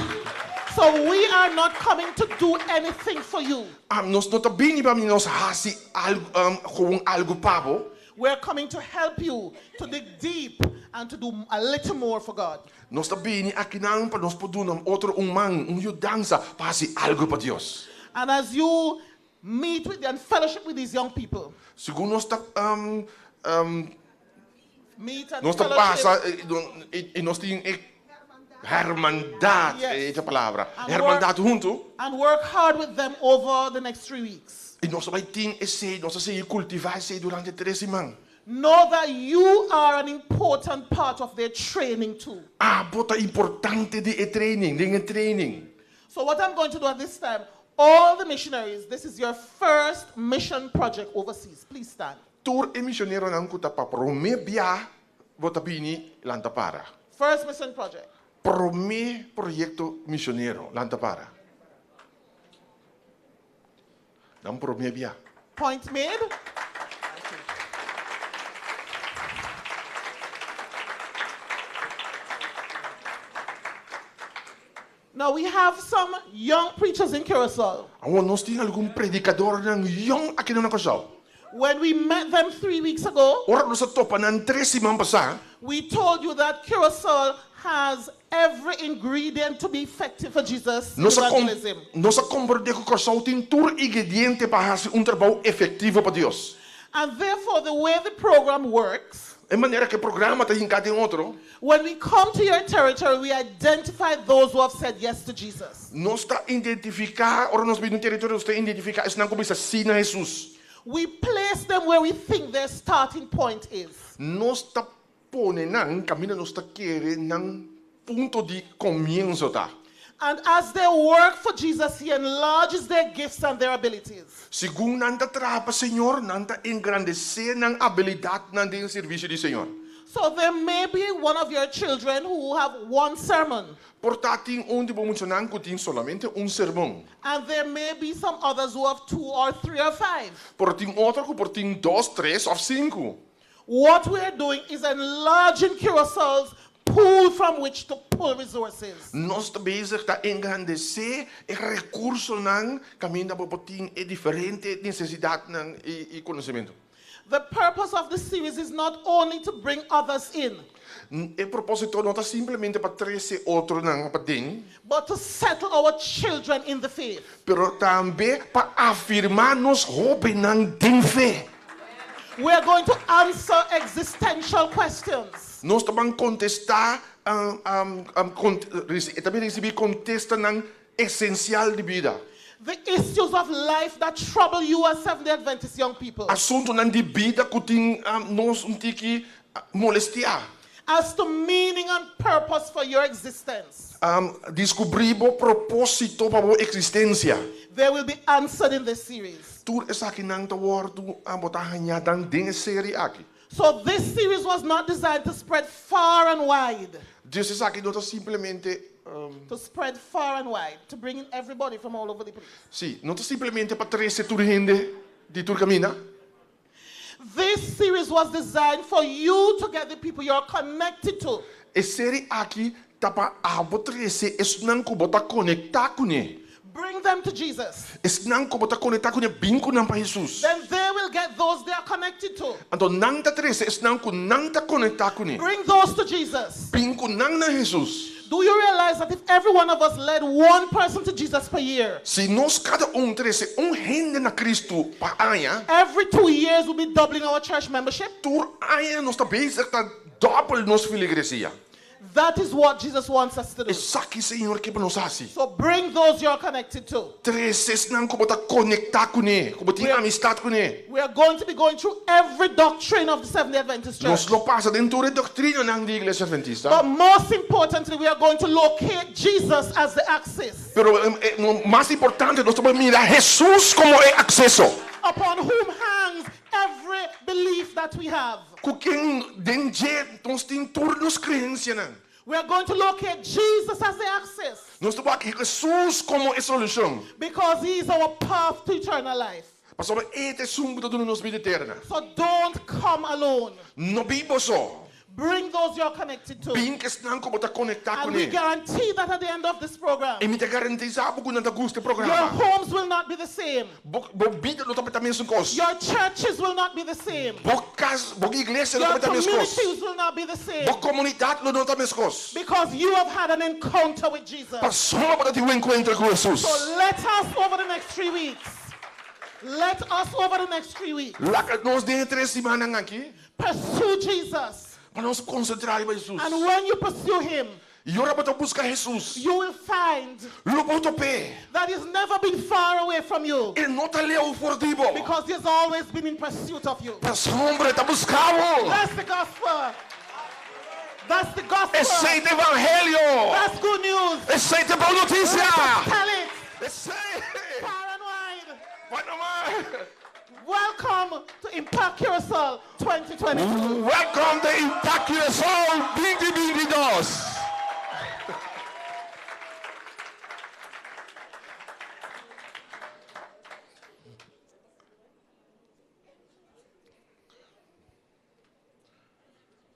So we are not coming to do anything for you. Ah, nos no ta bini pa nos hasi algu, um, gewoon algu pa bo. We're coming to help you to dig deep and to do a little more for God. Nos ta bini akinan pa nos por duna otro un man, un yudansa pa hasi algu pa Dios. And as you meet with and fellowship with these young people, Segun nos ta um, um, meet and nos ta fellowship. pasa i nos tin e hermandad, Yes. e palabra, And hermandad work- huntu. And work hard with them over the next three weeks. I nos ta bai tin esei, nos ta sigui kultivá esei durante tres siman. Know that you are an important part of their training too. Abo ta importante di e training, den e training. So what I'm going to do at this time, all the missionaries, this is your first mission project overseas. Please stand. Tur e misioneronan ku ta pa promé bia bo ta bini lanta para. First mission project. Promé proyekto misionero lanta para. Nan promé bia. Point made. Now we have some young preachers in Curacao. Awor nos tin algun predikadornan yòn aki na Kòrsou. When we met them three weeks ago, Ora nos a topa nan tres siman pasá, we told you that Curacao has every ingredient to be effective for Jesus nos a, com evangelism. nos a komprondé ku Kòrsou tin tur ingrediente pa hasi un trabou efektivo pa Dios. And therefore, the way the program works, E manera ku e programa ta hinká den otro, when we come to your territory, we identify those who have said yes to Jesus. nos ta identifiká, ora nos bini un teritorio, nos ta identifiká esnan ku a bisa sí na Hesus. We place them where we think their starting point is. Nos ta pone nan kaminda nos ta kere nan punto di komienso ta. And as they work for Jesus, He enlarges their gifts and their abilities. Segun nan ta traha pa Señor, nan ta engrandesé nan abilidatnan den servisio di Señor. So there may be one of your children who have one sermon, Por ta tin un di bo muchanan ku tin solamente un sermon. and there may be some others who have two or three or five. Pero tin otro ku por tin dos, tres òf sinku. What we are doing is enlarging Curaçao's pool from which to pull resources. Nos ta bezig ta engrandesé e rekursonan kaminda bo por tin e diferente nesesidatnan i i konosementu. The purpose of the series is not only to bring others in. E propósito no ta simplemente pa trese otronan paden. But to settle our children in the faith. Pero tambe pa afirmá nos hóbennan den fe. We are going to answer existential questions. Nos ta ban kontestá, ta bin risibí kontestanan esensial di bida. The issues of life that trouble you as Seventh-day Adventist young people. Asuntunan di bida ku tin nos un tiki molestiá. As to meaning and purpose for your existence. Diskubrí bo propósito pa bo eksistensia. They will be answered in this series. Tur esakinan ta wòrdu bo ta haña dan den e seri aki. So this series was not designed to spread far and wide. Dus esaki no ta simplemente. To spread far and wide, to bring in everybody from all over the place. Sí, no ta simplemente pa trese tur hende di tur kaminda. This series was designed for you to get the people you are connected to. E seri aki ta pa abo trese esnan ku bo ta konektá kuné. Bring them to Jesus. Esnan ku bo ta konektá kuné, bin ku nan pa Hesus. Then they will get those they are connected to. Anto nan ta trese esnan ku nan ta konektá kuné. Bring those to Jesus. Bin ku nan na Hesus. Do you realize that if every one of us led one person to Jesus per year. Si nos kada un trese un hende na Kristu pa aña. Every two years we'll be doubling our church membership. Tur aña nos ta bezig ta dòbel nos filigresia. That is what Jesus wants us to do. Esaki Señor ke pa nos hasi. So bring those you are connected to. Trese esnan ku bo ta konektá kuné, ku bo tin amistat kuné. We are going to be going through every doctrine of the Seventh-day Adventist Church. Nos lo pasa den tur e doktrinanan di Iglesia Adventista. But most importantly, we are going to locate Jesus as the axis. Pero mas importante, nos ta por mira Hesus komo e akseso. Upon whom hangs every belief that we have. Ku ken den dje nos tin tur nos kreensianan. We are going to locate Jesus as the axis. Nos ta wak Hesus komo e solushon. Because he is our path to eternal life. Pasobra e ta esun ku ta duna nos bida eterna. So don't come alone. No bin bo so. Bring those you are connected to. Bin ku esnan ku bo ta konektá And we kuné. guarantee that at the end of this program. I mi ta garantisá bo ku nan ta gusta e Your programa. homes will not be the same. Bo bo bida no ta ta mesun kos. Your churches will not be the same. Bo kas, bo iglesia no Your ta ta mes kos. communities will not be the same. Bo komunidat lo no ta mes kos. Because you have had an encounter with Jesus. Pasobra bo ta tin un enkuentro ku Hesus. So let us over the next three weeks. Let us over the next three weeks. Laga nos den e tres simannan aki. Pursue Jesus. Pa nos konsentrá riba Hesus. And when you pursue him. I ora bo ta buska Hesus. You will find. Lo bo top'é. That he's never been far away from you. E no ta leu for di bo. Because he has always been in pursuit of you. Pasobra e ta buska bo. That's the gospel. That's the gospel. Esei ta evangelio. That's good news. Esei ta bon notisia. Let us tell it. Esei. Far and wide. Panama. Welcome to Impact Curaçao 2022. Welcome to Impact Curaçao 2022.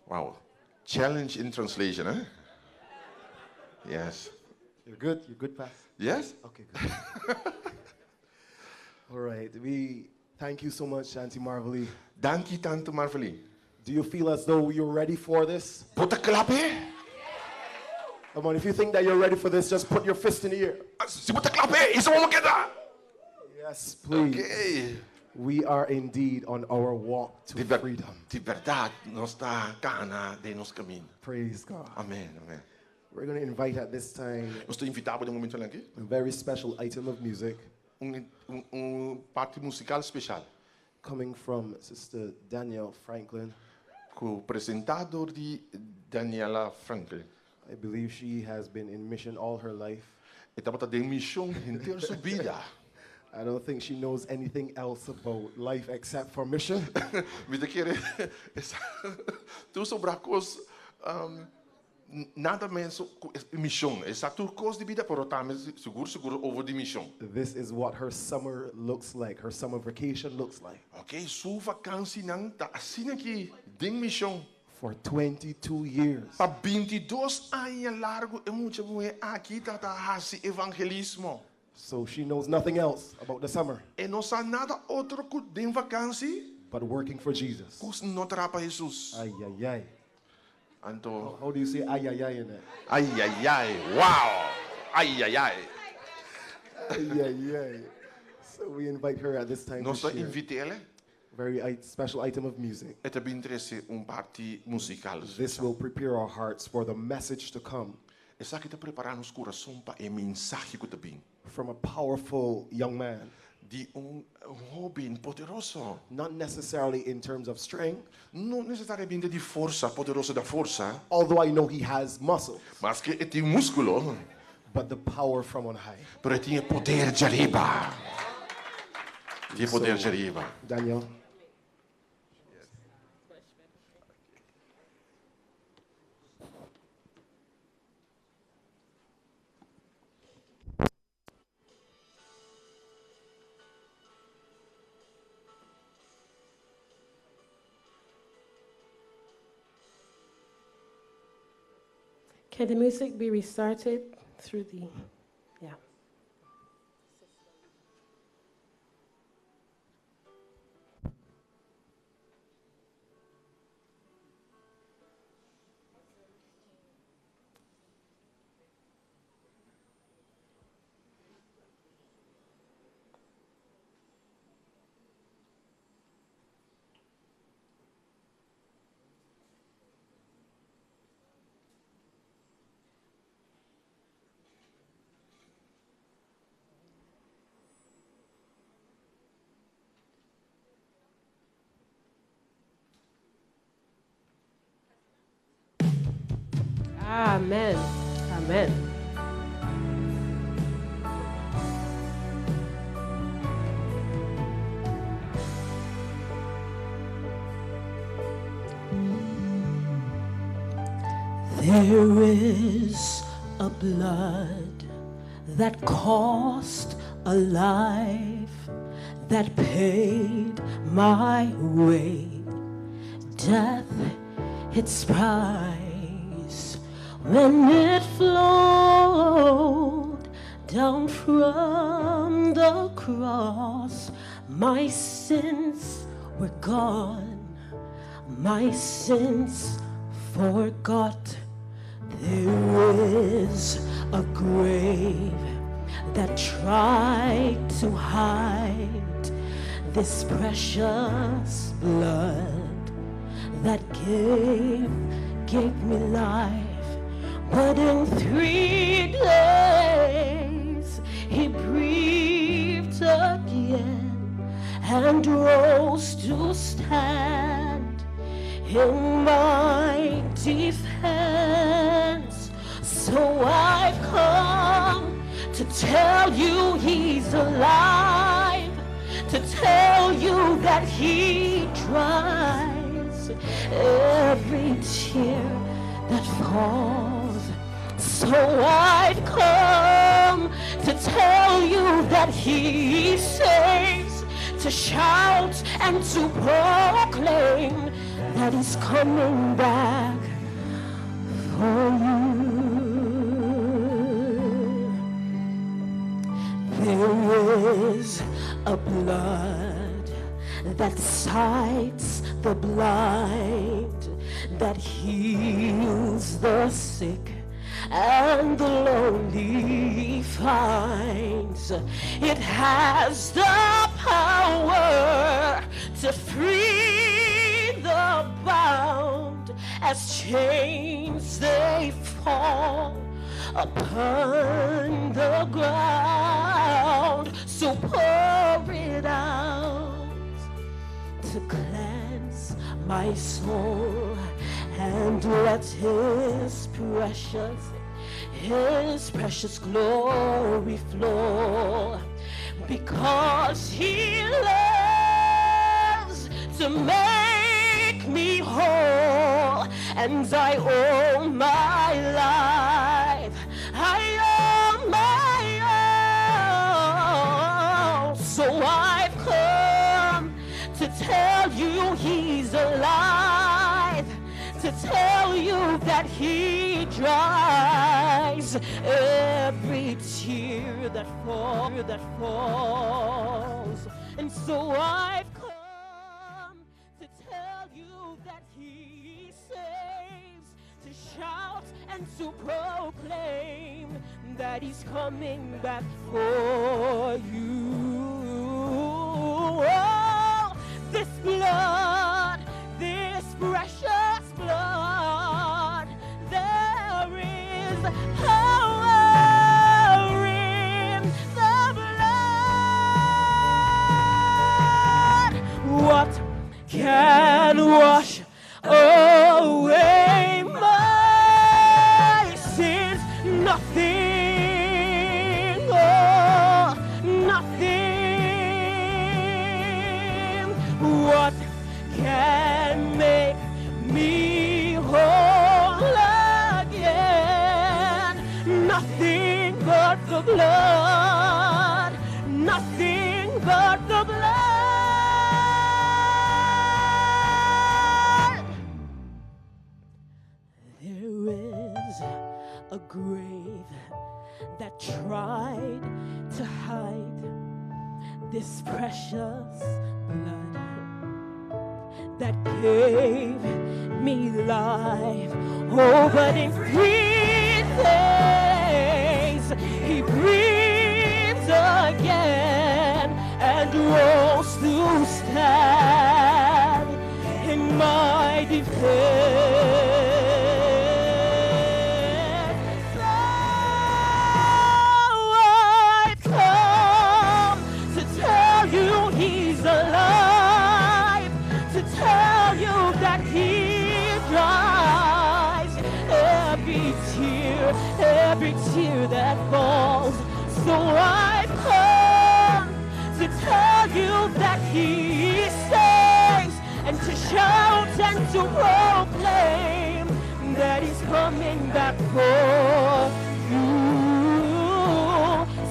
Wow. Challenge in translation, eh? Yes. You're good? You're good, Pass? Yes. Okay, good. All right. We thank you so much, Auntie Marvelly. Danki tantu, Marvelly. Do you feel as though you're ready for this? Bo ta kla p'e? Come on, if you think that you're ready for this, just put your fist in the air. Si bo ta kla p'e, hisa bo man keda. Yes, please. Okay. We are indeed on our walk to Di ver- freedom. Di bèrdat, nos ta kana den nos kaminda. Praise God. Amèn, amèn. We're going to invite at this time Nos ta invitá bo den momentonan akí. a very special item of music. Un, un, un parti musikal spesial. Coming from Sister Danielle Franklin. Ku presentá dor di Daniela Franklin. I believe she has been in mission all her life. E tabata den mishon henter su bida. I don't think she knows anything else about life except for mission. Mi ta kere e sa tur sobrá kos, nada mes ku e mishon. E sa tur kos di bida, pero tambe sigur sigur over di mishon. This is what her summer looks like, her summer vacation looks like. Ok, su vakansinan ta asina aki den mishon. For 22 years. Pa bintidos aña largu e mucha muhé aki ta ta hasi evangelismo. So she knows nothing else about the summer. E no sa nada otro ku den vakansi. But working for Jesus. Ku no traha pa Hesus. Ay ay ay. Anto. How do you say ay ay ay in that? Ay ay ay. Wow! Ay ay ay. Ay ay ay. So we invite her at this time to Nos ta share. invit'é. Very special item of music. E ta bin trese un parti musikal This spesial. will prepare our hearts for the message to come. Esaki ta prepará nos kurason pa e mensahe ku ta bin. From a powerful young man. Di un hóben poderoso. Not necessarily in terms of strength. No nesesariamente di forsa, poderoso da forsa. Although I know he has muscles. Maske e tin múskulo. But the power from on high. Pero e tin e poder djariba. E tin e poder djariba. Daniel. Can the music be restarted through the, yeah. Amen. Amen. There is a blood that cost a life, that paid my way. Death its price when it flowed down from the cross. My sins were gone, my sins forgot. There is a grave that tried to hide this precious blood that gave me life. But in 3 days he breathed again and rose to stand in my defense. So I've come to tell you he's alive, to tell you that he dries every tear that falls. So I've come to tell you that he saves, to shout and to proclaim that he's coming back for you. There is a blood that sights the blind, that heals the sick and the lonely finds. It has the power to free the bound as chains they fall upon the ground. So pour it out to cleanse my soul, and let his precious glory flow. Because he loves to make me whole, and I owe my life, I owe my all. So I've come to tell you he's alive, to tell you that he dries every tear that falls, that falls. And so I've come to tell you that he saves, to shout and to proclaim that he's coming back for you. Oh, this blood, this precious blood, there is power in the blood. What can wash away my sins? Nothing, oh, nothing. What can make me whole again? Nothing but the blood, nothing but the blood. There is a grave that tried to hide this precious blood that gave me life. Oh, but in 3 days he breathed again and rose to stand in my defense. So I've come to tell you he's alive, to tell you that he dries every tear, every tear that falls. So I've come to tell you that he saves, and to shout and to proclaim that he's coming back for you.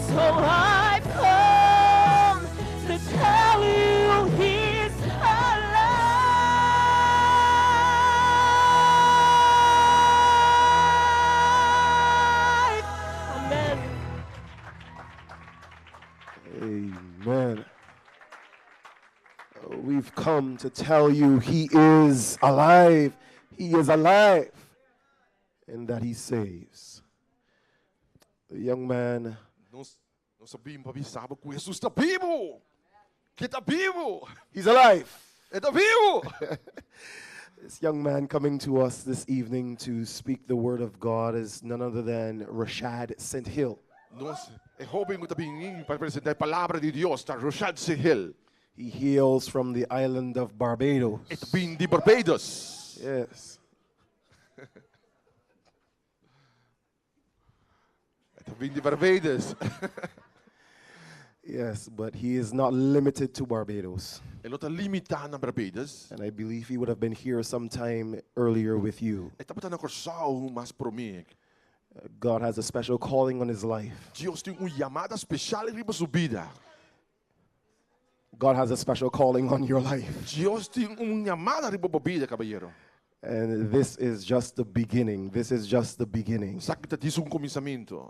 So I've come to tell you he's alive. Amen. Amen. We've come to tell you he is alive. He is alive. And that he saves. The young man. Nos, nos a bin pa bisa bo ku Jesus ta bibu. Ku e ta bibu. He's alive. E ta bibu. This young man coming to us this evening to speak the word of God is none other than Rashad St. Hill. Nos, e hóben ku ta bin pa presentá e palabra di Dios, ta Rashad St. Hill. He hails from the island of Barbados. E ta bin di Barbados. Yes. E ta bin di Barbados. Yes, but he is not limited to Barbados. E no ta limitá na Barbados. And I believe he would have been here sometime earlier with you. E tabata na Kòrsou mas promé. God has a special calling on his life. Dios tin un yamada spesial riba su bida. God has a special calling on your life. Dios tin un yamada riba bo bida, kabayero. And this is just the beginning. This is just the beginning. Esaki ta djis un kuminsamentu.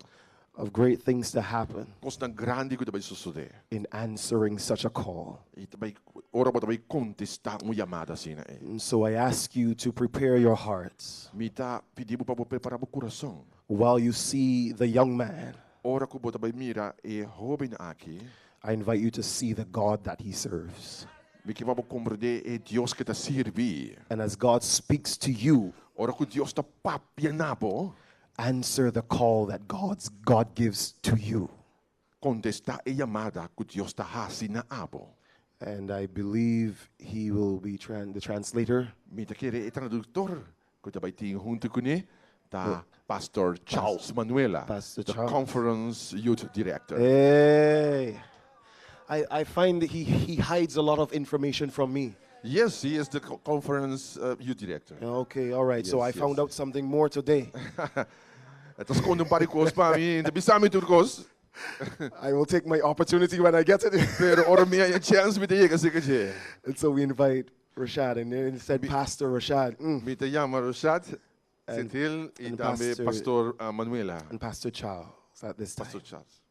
Of great things to happen. Kosnan grandi ku ta bai sosodé. In answering such a call. I ta bai, ora bo ta bai kontestá un yamada asina ei. And so I ask you to prepare your hearts. Mi ta pidi bo pa bo prepará bo kurason. While you see the young man. Ora ku bo ta bai mira e hóben aki. I invite you to see the God that he serves. Mi ke pa bo komprendé e Dios ku e ta sirbi. And as God speaks to you. Ora ku Dios ta papia na bo. Answer the call that God's God gives to you. Kontestá e yamada ku Dios ta hasi na abo. And I believe he will be tran the translator. Mi ta kere e traduktor ku ta bai tin huntu kuné ta Pastor Charles Manuela, Pastor the Charles. Conference Youth Director. Hey! I, I find that he, he hides a lot of information from me. Yes, he is the conference youth director. Okay, all right. so I Yes, found yes. out something more today. E ta skonde un par di kos pa mi, no ta bisa mi tur kos. I will take my opportunity when I get it. Pero ora mi haña chèns mi ta yega serka dje. And so we invite Rashad, and then instead Pastor Rashad. Mi ta yama Rashad And- Sentil i and tambe Pastor- Pastor Manuela. And Pastor Charles at this time. Pastor Charles.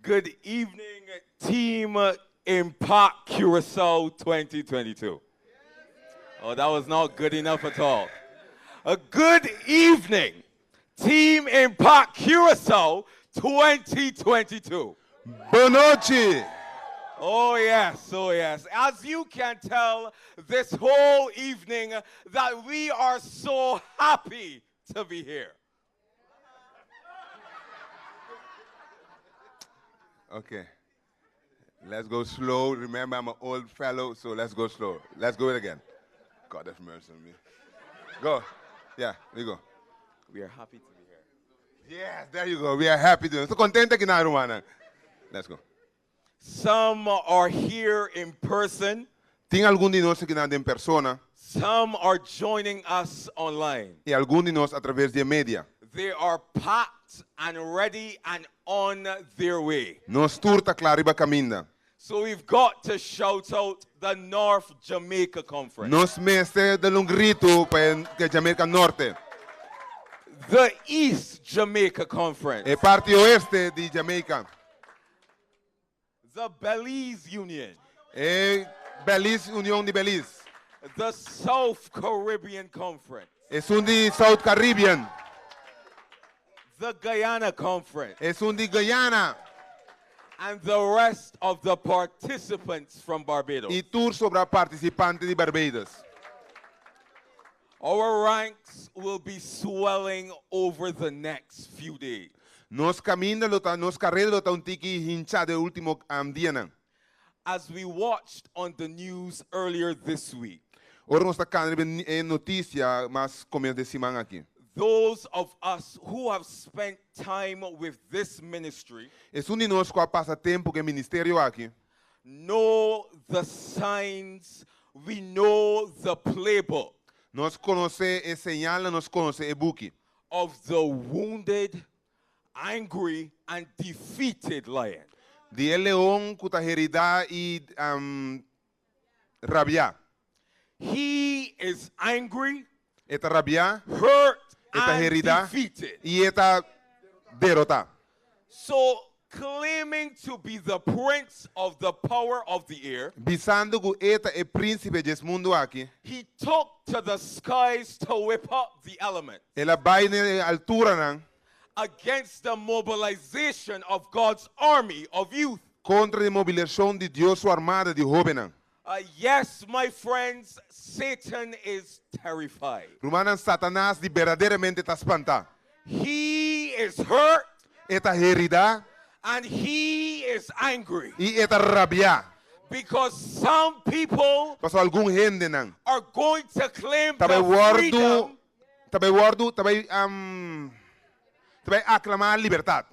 Good evening, Team Impact Curacao 2022. Oh, that was not good enough at all. A good evening, Team Impact Curacao 2022. Bon nochi. Oh, yes, oh, yes. As you can tell, this whole evening that we are so happy to be here. Okay. Let's go slow. Remember, I'm an old fellow, so let's go slow. Let's go it again. God have mercy on me. Go. Yeah, we go. We are happy to be here. Yes, there you go. We are happy to. So kontentu aki na, rumannan. Let's go. Some are here in person. Tin algun di nos aki den persona Some are joining us online. i algun di nos a traves di media. They are packed and ready and on their way. Nos tur ta kla riba kaminda. So we've got to shout out the North Jamaica Conference. Nos mester duna un gritu pa Jamaica Norte. The East Jamaica Conference. E parti oeste di Jamaica. The Belize Union. E Belize, Union di Belize. The South Caribbean Conference. Esun di South Caribbean. The Guyana Conference. Esun di Guyana. And the rest of the participants from Barbados. I tur sobrá partisipante di Barbados. Our ranks will be swelling over the next few days. Nos kaminda lo ta, nos karera lo ta un tiki hinchá den último dianan. As we watched on the news earlier this week, Ora nos a kana e notisia mas komienso di siman aki. those of us who have spent time with this ministry Esun di nos ku a pasa tempu ku e ministerio aki. know the signs, we know the playbook Nos konosé e señal, nos konosé e buki. of the wounded, angry, and defeated lion. Di e leon ku ta heridá i rabiá. He is angry, E ta rabiá, hurt, e ta and heridá defeated. i e ta derotá. So, claiming to be the prince of the power of the air, Bisando ku e ta e prínsipe di e mundu aki. he took to the skies to whip up the elements El a bai na alturanan against the mobilization of God's army of youth. kontra e mobilisashon di Dios su armada di hóbennan. Yes, my friends, Satan is terrified. Rumannan, Satanas di berdaderamente ta spantá. He is hurt E ta heridá and he is angry i e ta rabiá. because some people Pasobra algun hendenan. are going to claim the Ta bai wòrdu, freedom ta bai wòrdu, ta bai um, ta bai aklamá libertat.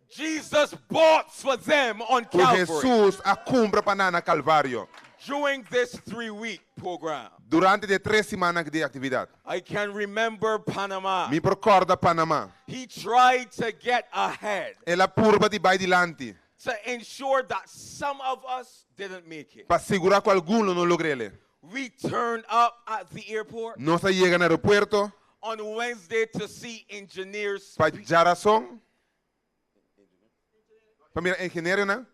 Jesus bought for them on Ku Calvary Jesus a kumpra pa nan na Kalvario. during this 3-week program. Durante e 3 siman di aktividat. I can remember Panama. Mi por kòrda Panama. He tried to get ahead El a purba di bai dilanti. to ensure that some of us didn't make it. Pa sigurá ku algun no logr'é. We turned up at the airport Nos a yega na aeropuerto on Wednesday to see engineers pa djárason. Pa mira ingenieronan.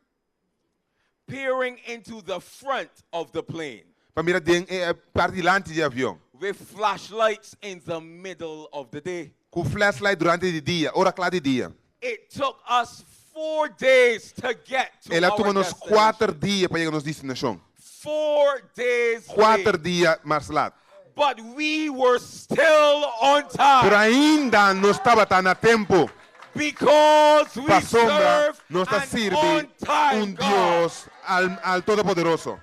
peering into the front of the plane Pa mira den parti dilanti di avion. with flashlights in the middle of the day. Ku flashlight durante di dia, ora kla di dia. It took us 4 days to get to El a our tuma nos destination. 4 dia pa yega na nos destinashon. 4 days 4 late. dia mas lat. But we were still on time. Pero ainda nos tabata na tempu. Because we Pasobra serve nos ta an sirbi on-time un God. Dios al, al Todopoderoso.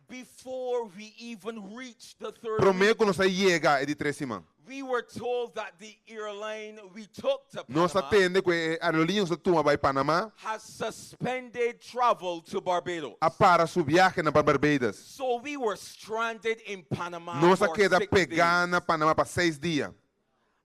Before we even reached the third Promé week, ku nos a yega e di tres siman. we were told that the airline we took to Nos Panama a tende ku e aerolínea nos a tuma bai Panama has suspended travel to Barbados. a para su viahenan pa Barbados. So we were stranded in Panama Nos a for keda 6 days. pegá na Panama pa seis dia.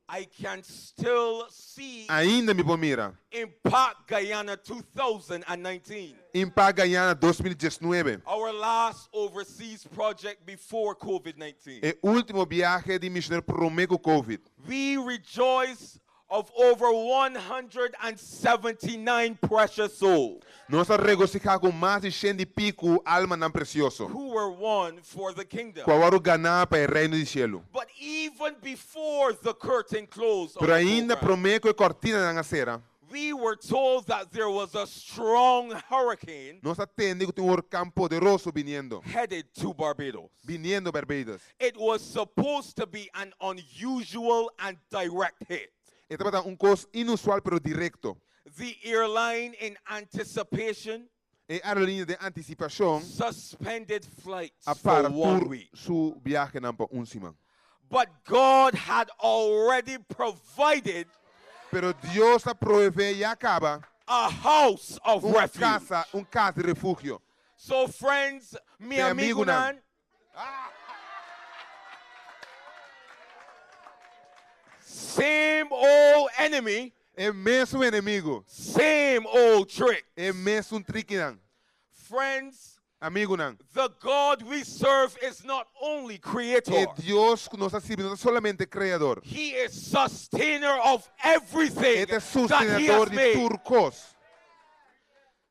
I can still see Ainda mi por mira. Impact Guyana 2019, Impact Guyana 2019. our last overseas project before COVID-19. E último biahe di misionero promé ku Covid. We rejoice of over 179 precious souls Nos a regosihá ku mas di 100 i piku almanan presioso. who were won for the kingdom. Ku a wòrdu ganá pa e reino di shelu. But even before the curtain closed, on Pero the ainda program, promé ku e kortinanan a sera. we were told that there was a strong hurricane Nos a tende ku tin un orkan poderoso biniendo. headed to Barbados. Biniendo Barbados. It was supposed to be an unusual and direct hit. E tabata un kos inusual pero direkto. The airline, in anticipation, E aerolínea den antisipashon suspended flights a for para one tur week. su viahenan pa un siman. But God had already provided Pero Dios a proveé ya kaba a house of un refuge. kas, un kas di refugio. So, friends, mi Te amigo amigunan. nan, same old enemy, E mesun enemigu. Same old trick. E mesun trikinan. Friends, Amigunan. the God we serve is not only creator, E Dios ku nos ta sirbi no ta solamente kreador. He is sustainer of everything E ta that He has sostenedor di made. tur kos.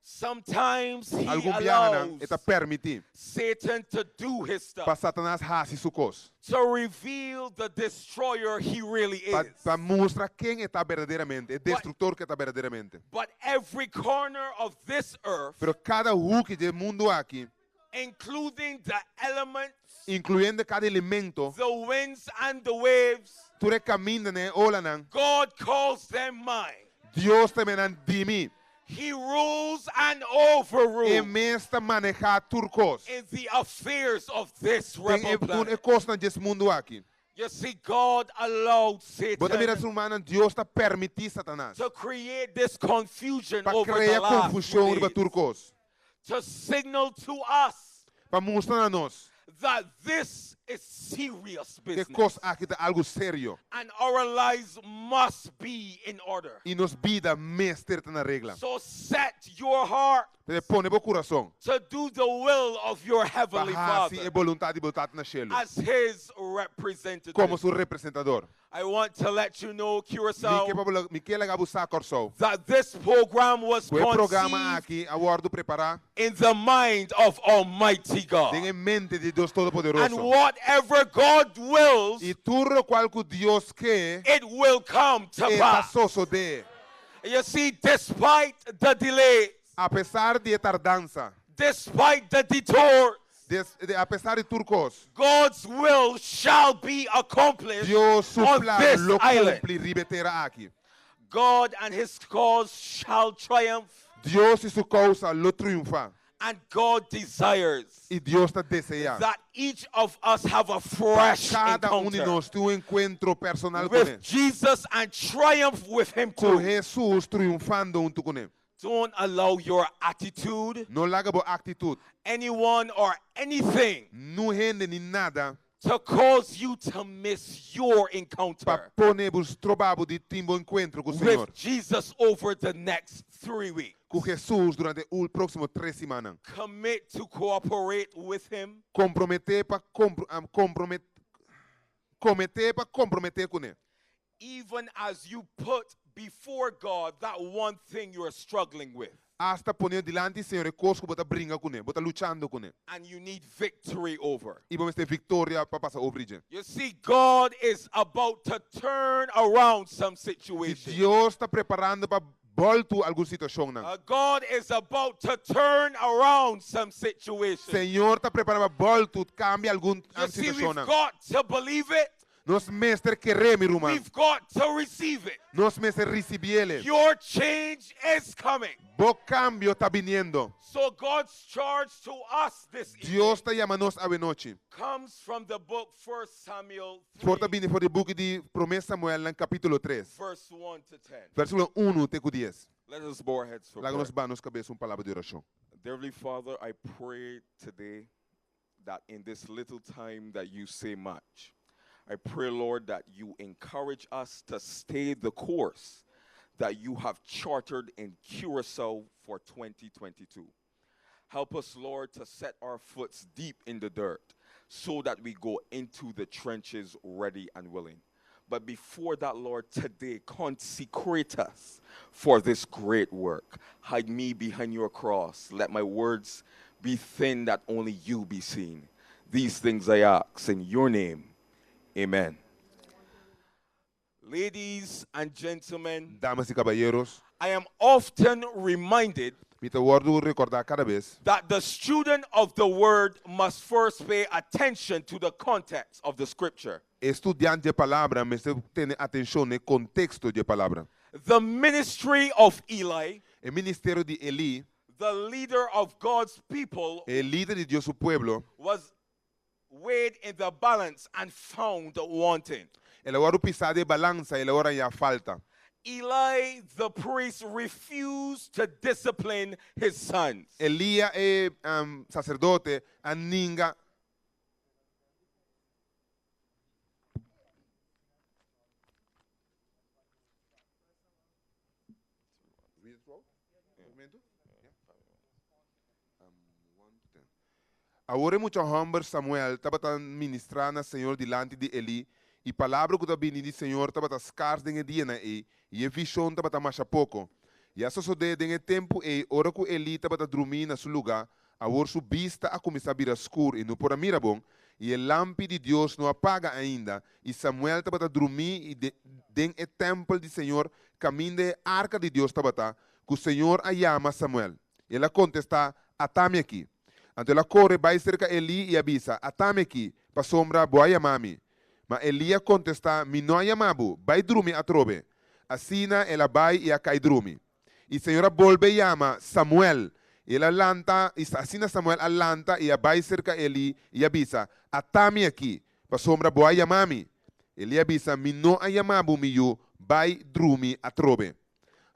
Sometimes He Algun biahanan allows e ta permití Satan to do his stuff, pa Satanas hasi su kos. to reveal the destroyer he really Pa, is. pa mustra ken e ta berdaderamente, e destruktor ku e ta berdaderamente. But every corner of this earth, Pero kada huki di e mundu aki, including the elements, inkluyendo kada elemento, the winds and the waves, tur e kamindanan, olanan, God calls them mine. Dios ta yama nan di mi. He rules and overrules E mes ta manehá tur kos. in the affairs of this Den rebel e, tur planet. e kosnan di e mundu aki. You see, God allowed Bo ta mira Satan rumannan, Dios ta permití Satanas to create this confusion pa over the krea last few konfushon riba days, tur kos. to signal to us Pa mustra na nos that this is serious ku e business kos aki ta algu serio. and our lives must be in order. I nos bida mester ta na regla. So set your heart P'esei pone bo kurason. to do the will of your Pa heavenly hasi Father e boluntat di bo Tata na shelu. as his representative. Komo su representador. I want to let you know, Mi Curacao, ke pa mi ke laga bo sa Kòrsou. that this program was Ku e programa conceived aki a wòrdu prepará in the mind of Almighty God. den e mente di Dios And Todopoderoso. whatever God wills, I tur lokual ku Dios ke, it will come to e ta pass. sosodé. You see, despite the delay, Apesar di e tardansa, despite the detour, des, de, apesar di tur kos, God's will shall be accomplished Dios su on plan this lo island. kumpli riba e tera aki. God and his cause shall triumph, Dios i su kousa lo triunfá. and God desires I Dios ta deseá. that each of us have a fresh Kada un di encounter nos tin un enkuentro personal with kuné. Jesus and triumph with him Ku too. Jesus triunfando huntu kuné. Don't allow your attitude, No laga bo aktitut, anyone or anything Niun hende ni nada to cause you to miss your pa encounter pone bo stroba bo di tin bo enkuentro ku Señor. with Jesus over the next 3 weeks. Ku Jesus durante e próksimo 3 siman. Commit to cooperate with him. Komprometé pa komprometé kometé pa komprometé kuné. Even as you put before God that one thing you're struggling with Asta pone dilanti Señor e kos ku bo ta bringa kuné, bo ta luchando kuné. and you need victory over. I bo mester viktoria pa pasa over dje. You see, God is about to turn around some I situation. Dios ta preparando pa bòltu algun situashonnan. God is about to turn around some situations. Señor ta prepará pa bòltu, kambia algun You see, we've situashonnan. got to believe it. Nos mester kere, mi ruman. We've got to receive it. Nos mester risibié. Your change is coming. Bo kambio ta biniendo. So God's charge to us this evening Dios ta yama nos awe nochi. comes from the book 1 Samuel For ta bini for di buki di Promé Samuelnan kapítulo 3, verse 1 to 10. versíkulo 1 te ku 10. Let us bow our heads for Laga nos prayer. baha nos kabes un palabra di orashon. Dear Heavenly Father, I pray today that in this little time that you say much, I pray, Lord, that you encourage us to stay the course that you have chartered in Curacao for 2022. Help us, Lord, to set our foots deep in the dirt so that we go into the trenches ready and willing. But before that, Lord, today consecrate us for this great work. Hide me behind your cross. Let my words be thin that only you be seen. These things I ask in your name. Amen. Ladies and gentlemen, Damas i kabayeros, I am often reminded mi ta wòrdu rekordá kada bes that the student of the word must first pay attention to the context of the scripture. E studiante di palabra mester tene atenshon na e konteksto di palabra. The ministry of Eli, E ministerio di Eli, the leader of God's people, e lider di Dios su pueblo, was weighed in the balance and found wanting. el a wòrdu pisá den balansa, el a wòrdu hañá falta. Eli, the priest, refused to discipline his sons. Elia, e saserdote, a ninga Awor e mucha hòmber Samuel tabata ministrá na Señor dilanti di Elí, i palabra ku ta bini di Señor tabata skars den e dianan ei, i e vishon tabata masha poko. I a sosodé den e tempu ei, ora ku Elí tabata drumí na su lugá, awor su bista a kuminsá bira skur i no por a mira bon, i e lampi di Dios no a paga ainda, i Samuel tabata drumí i den e tèmpel di Señor kaminda e arka di Dios tabata, ku Señor a yama Samuel. I el a kontestá, Atami aki. Anto el a kore bai serka Elí i a bisa, Atami aki, pasobra bo a yama mi. Ma Elí a kontestá, Mi no a yama bo, bai drumi atrobe. Asina el a bai i a kai drumi. I Señor a bolbe yama, Samuel! I el a lanta, i asina Samuel a lanta i a bai serka Elí i a bisa, Atami aki, pasobra bo a yama mi. Elí a bisa, Mi no a yama bo, mi yu, bai drumi atrobe.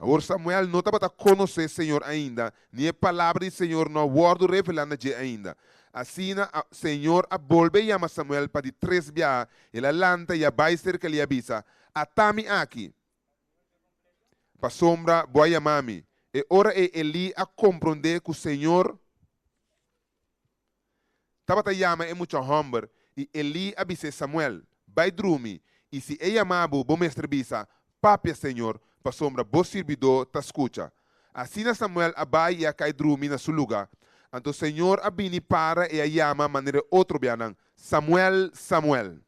Awor Samuel no tabata konosé Señor ainda, ni e palabra di Señor no a wòrdu revelá na dje ainda. Asina, Señor a bolbe yama Samuel pa di tres biaha, el a lanta i a bai serka el i a bisa, Ata mi aki, pasobra bo a yama mi. E ora ei Elí a komprondé ku Señor Tabata yama e mucha hòmber, i Elí a bis'é, Samuel, bai drumi, i si e yama bo, bo mester bisa, Papia, Señor, pasobra bo sirbidó ta skucha. Asina Samuel a bai i a kai drumi na su lugá. Anto Señor a bini para i a yama manera e otro bianan, Samuel, Samuel.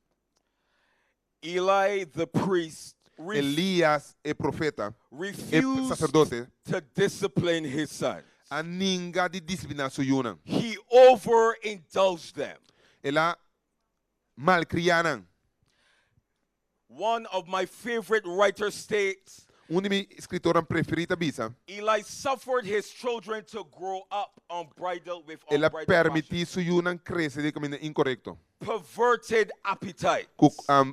Eli the priest Elías e profeta, e refused saserdote, to discipline his sons. a ninga di disipliná su yunan. He overindulged them. El a malkriá nan. One of my favorite writers states Un di mi eskritornan preferí ta bisa, Eli suffered his children to grow up unbridled with El a unbridled permití su yunan krese den kaminda inkorekto, perverted appetite ku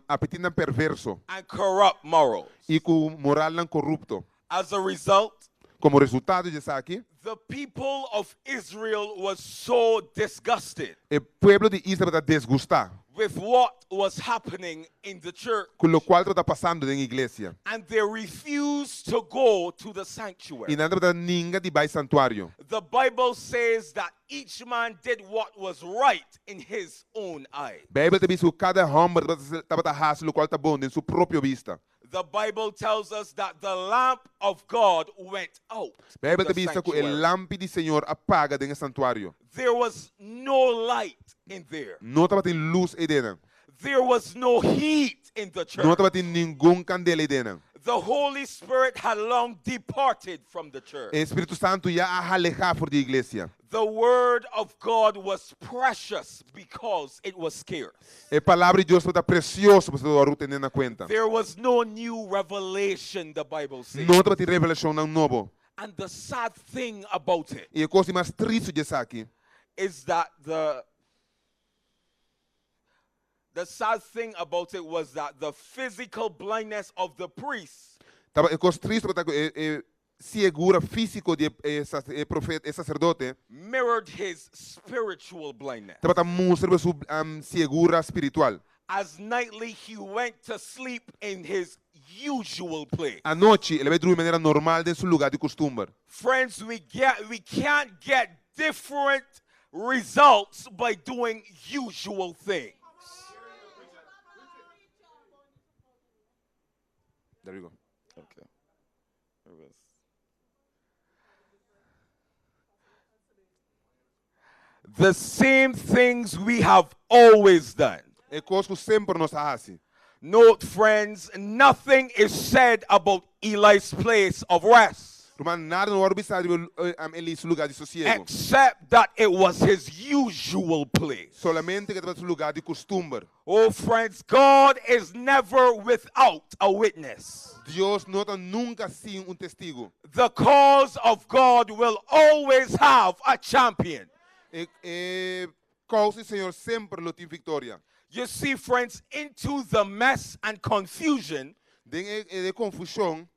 apetitnan perverso and corrupt morals. i ku moralnan korupto. As a result, Komo resultado di esaki, the people of Israel was so disgusted e pueblo di Israel tabata desgustá with what was happening in the church ku lokual tabata pasando den iglesia, and they refused to go to the i sanctuary. nan tabata ninga di bai santuario. The Bible says that each man did what was right in his own eyes. Beibel ta bisa ku kada hòmber tabata hasi lokual ta bon den su propio bista. The Bible tells us that the lamp of God went out. in Beibel ta the bisa ku e sanctuary. lampi di Señor a paga den e santuario. There was no light in there. No tabatin lus eidenan. There was no heat in the church. No tabatin ningun kandela eidenan. The Holy Spirit had long departed from the church. E Spiritu Santu ya a alehá for di iglesia. The word of God was precious because it was scarce. E palabra di Dios tabata presioso pasobra a wòrdu tené na kuenta. There was no new revelation, the Bible says. No tabatin revelashonnan nobo. And the sad thing about it I e kos di mas tristu di esaki is that the the sad thing about it was that the physical blindness of the priests Tabata e kos tristu tabata ku e e siegura físiko di e e profeta e saserdote mirrored his spiritual blindness. tabata mustra riba su siegura spiritual. As nightly he went to sleep in his usual place. Anochi el a bai drumi manera normal den su lugá di kustumber. Friends, we get we can't get different results by doing usual things. There we go. Okay. There it is. The same things we have always done. E kos ku semper nos a hasi. Note, friends, nothing is said about Eli's place of rest. Ruman, nada no a wòrdu bisá riba Eli su lugá di sosiego. Except that it was his usual place. Solamente ku e tabata su lugá di kustumber. Oh, friends, God is never without a witness. Dios no ta nunka sin un testigu. The cause of God will always have a champion. E e kousa di Señor semper lo tin viktoria. You see, friends, into the mess and confusion Den e e konfushon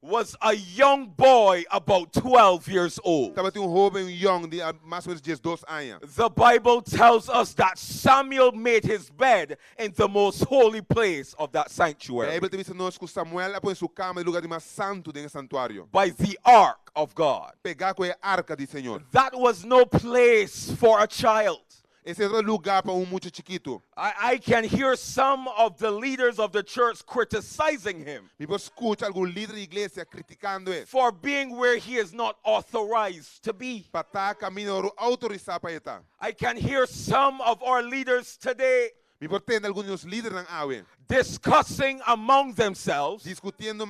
was a young boy about 12 years old. Tabatin un hóben yòn di mas o ménos diesdos aña. The Bible tells us that Samuel made his bed in the most holy place of that sanctuary. Beibel ta bisa nos ku Samuel a pone su kama den e lugá di mas santu den e santuario. By the ark of God. Pegá ku e arka di Señor. That was no place for a child. Esei no ta lugá pa un mucha chikitu. I, I can hear some of the leaders of the church criticizing him. Mi por skucha algun lider di iglesia kritikando e. For being where he is not authorized to be. Pa ta kaminda no outorisá pa e ta. I can hear some of our leaders today. Mi por tende algun di nos lidernan awe. Discussing among themselves. Diskutiendo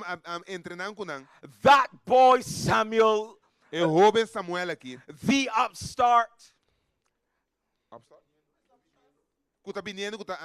entre nan ku nan. That boy Samuel. E hóben Samuel aki. The upstart. Ku ta biniendo, ku ta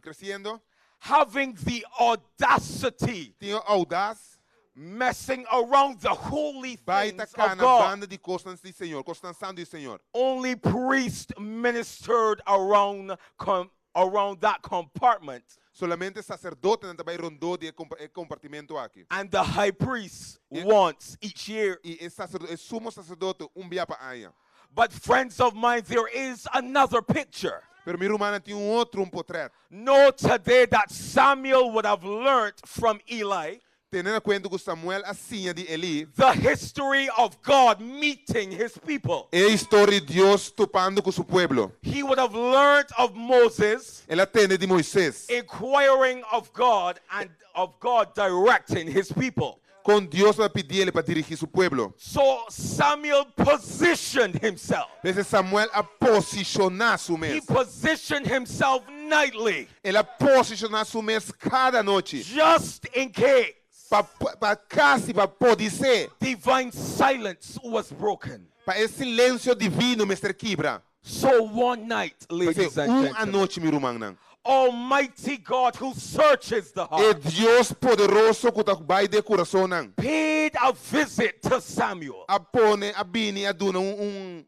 kresiendo. Having the audacity. Tin e oudas. Messing around the holy Bai ta things of kana God. banda di kosnan di Señor, kosnan santu di Señor. Only priest ministered around com around that compartment. Solamente saserdotenan ta bai rondó di e e kompartimento aki. And the high priest once each year. I e saserdote, e sumo saserdote un bia pa aña. But friends of mine, there is another picture. Pero mi rumannan tin un otro un potrèt. Know today that Samuel would have learnt from Eli. Tene na kuenta ku Samuel a siña di Elí. The history of God meeting his people. E historia di Dios topando ku su pueblo. He would have learnt of Moses. El a tende di Moises. Inquiring of God and of God directing his people. Kon Dios a pidié pa dirigí su pueblo. So Samuel positioned himself. P'esei Samuel a posishoná su He mes. positioned himself nightly. El a posishoná su mes kada anochi. Just in case. Pa pa kasi pa podisé. Divine silence was broken. Pa e silensio divino mester kibra. So one night, ladies P'esei and un gentlemen. anochi mi rumannan. Almighty God who searches the E heart. Dios poderoso ku ta bai den kurasonnan. Paid a visit to Samuel. A pone, a bini, a duna un un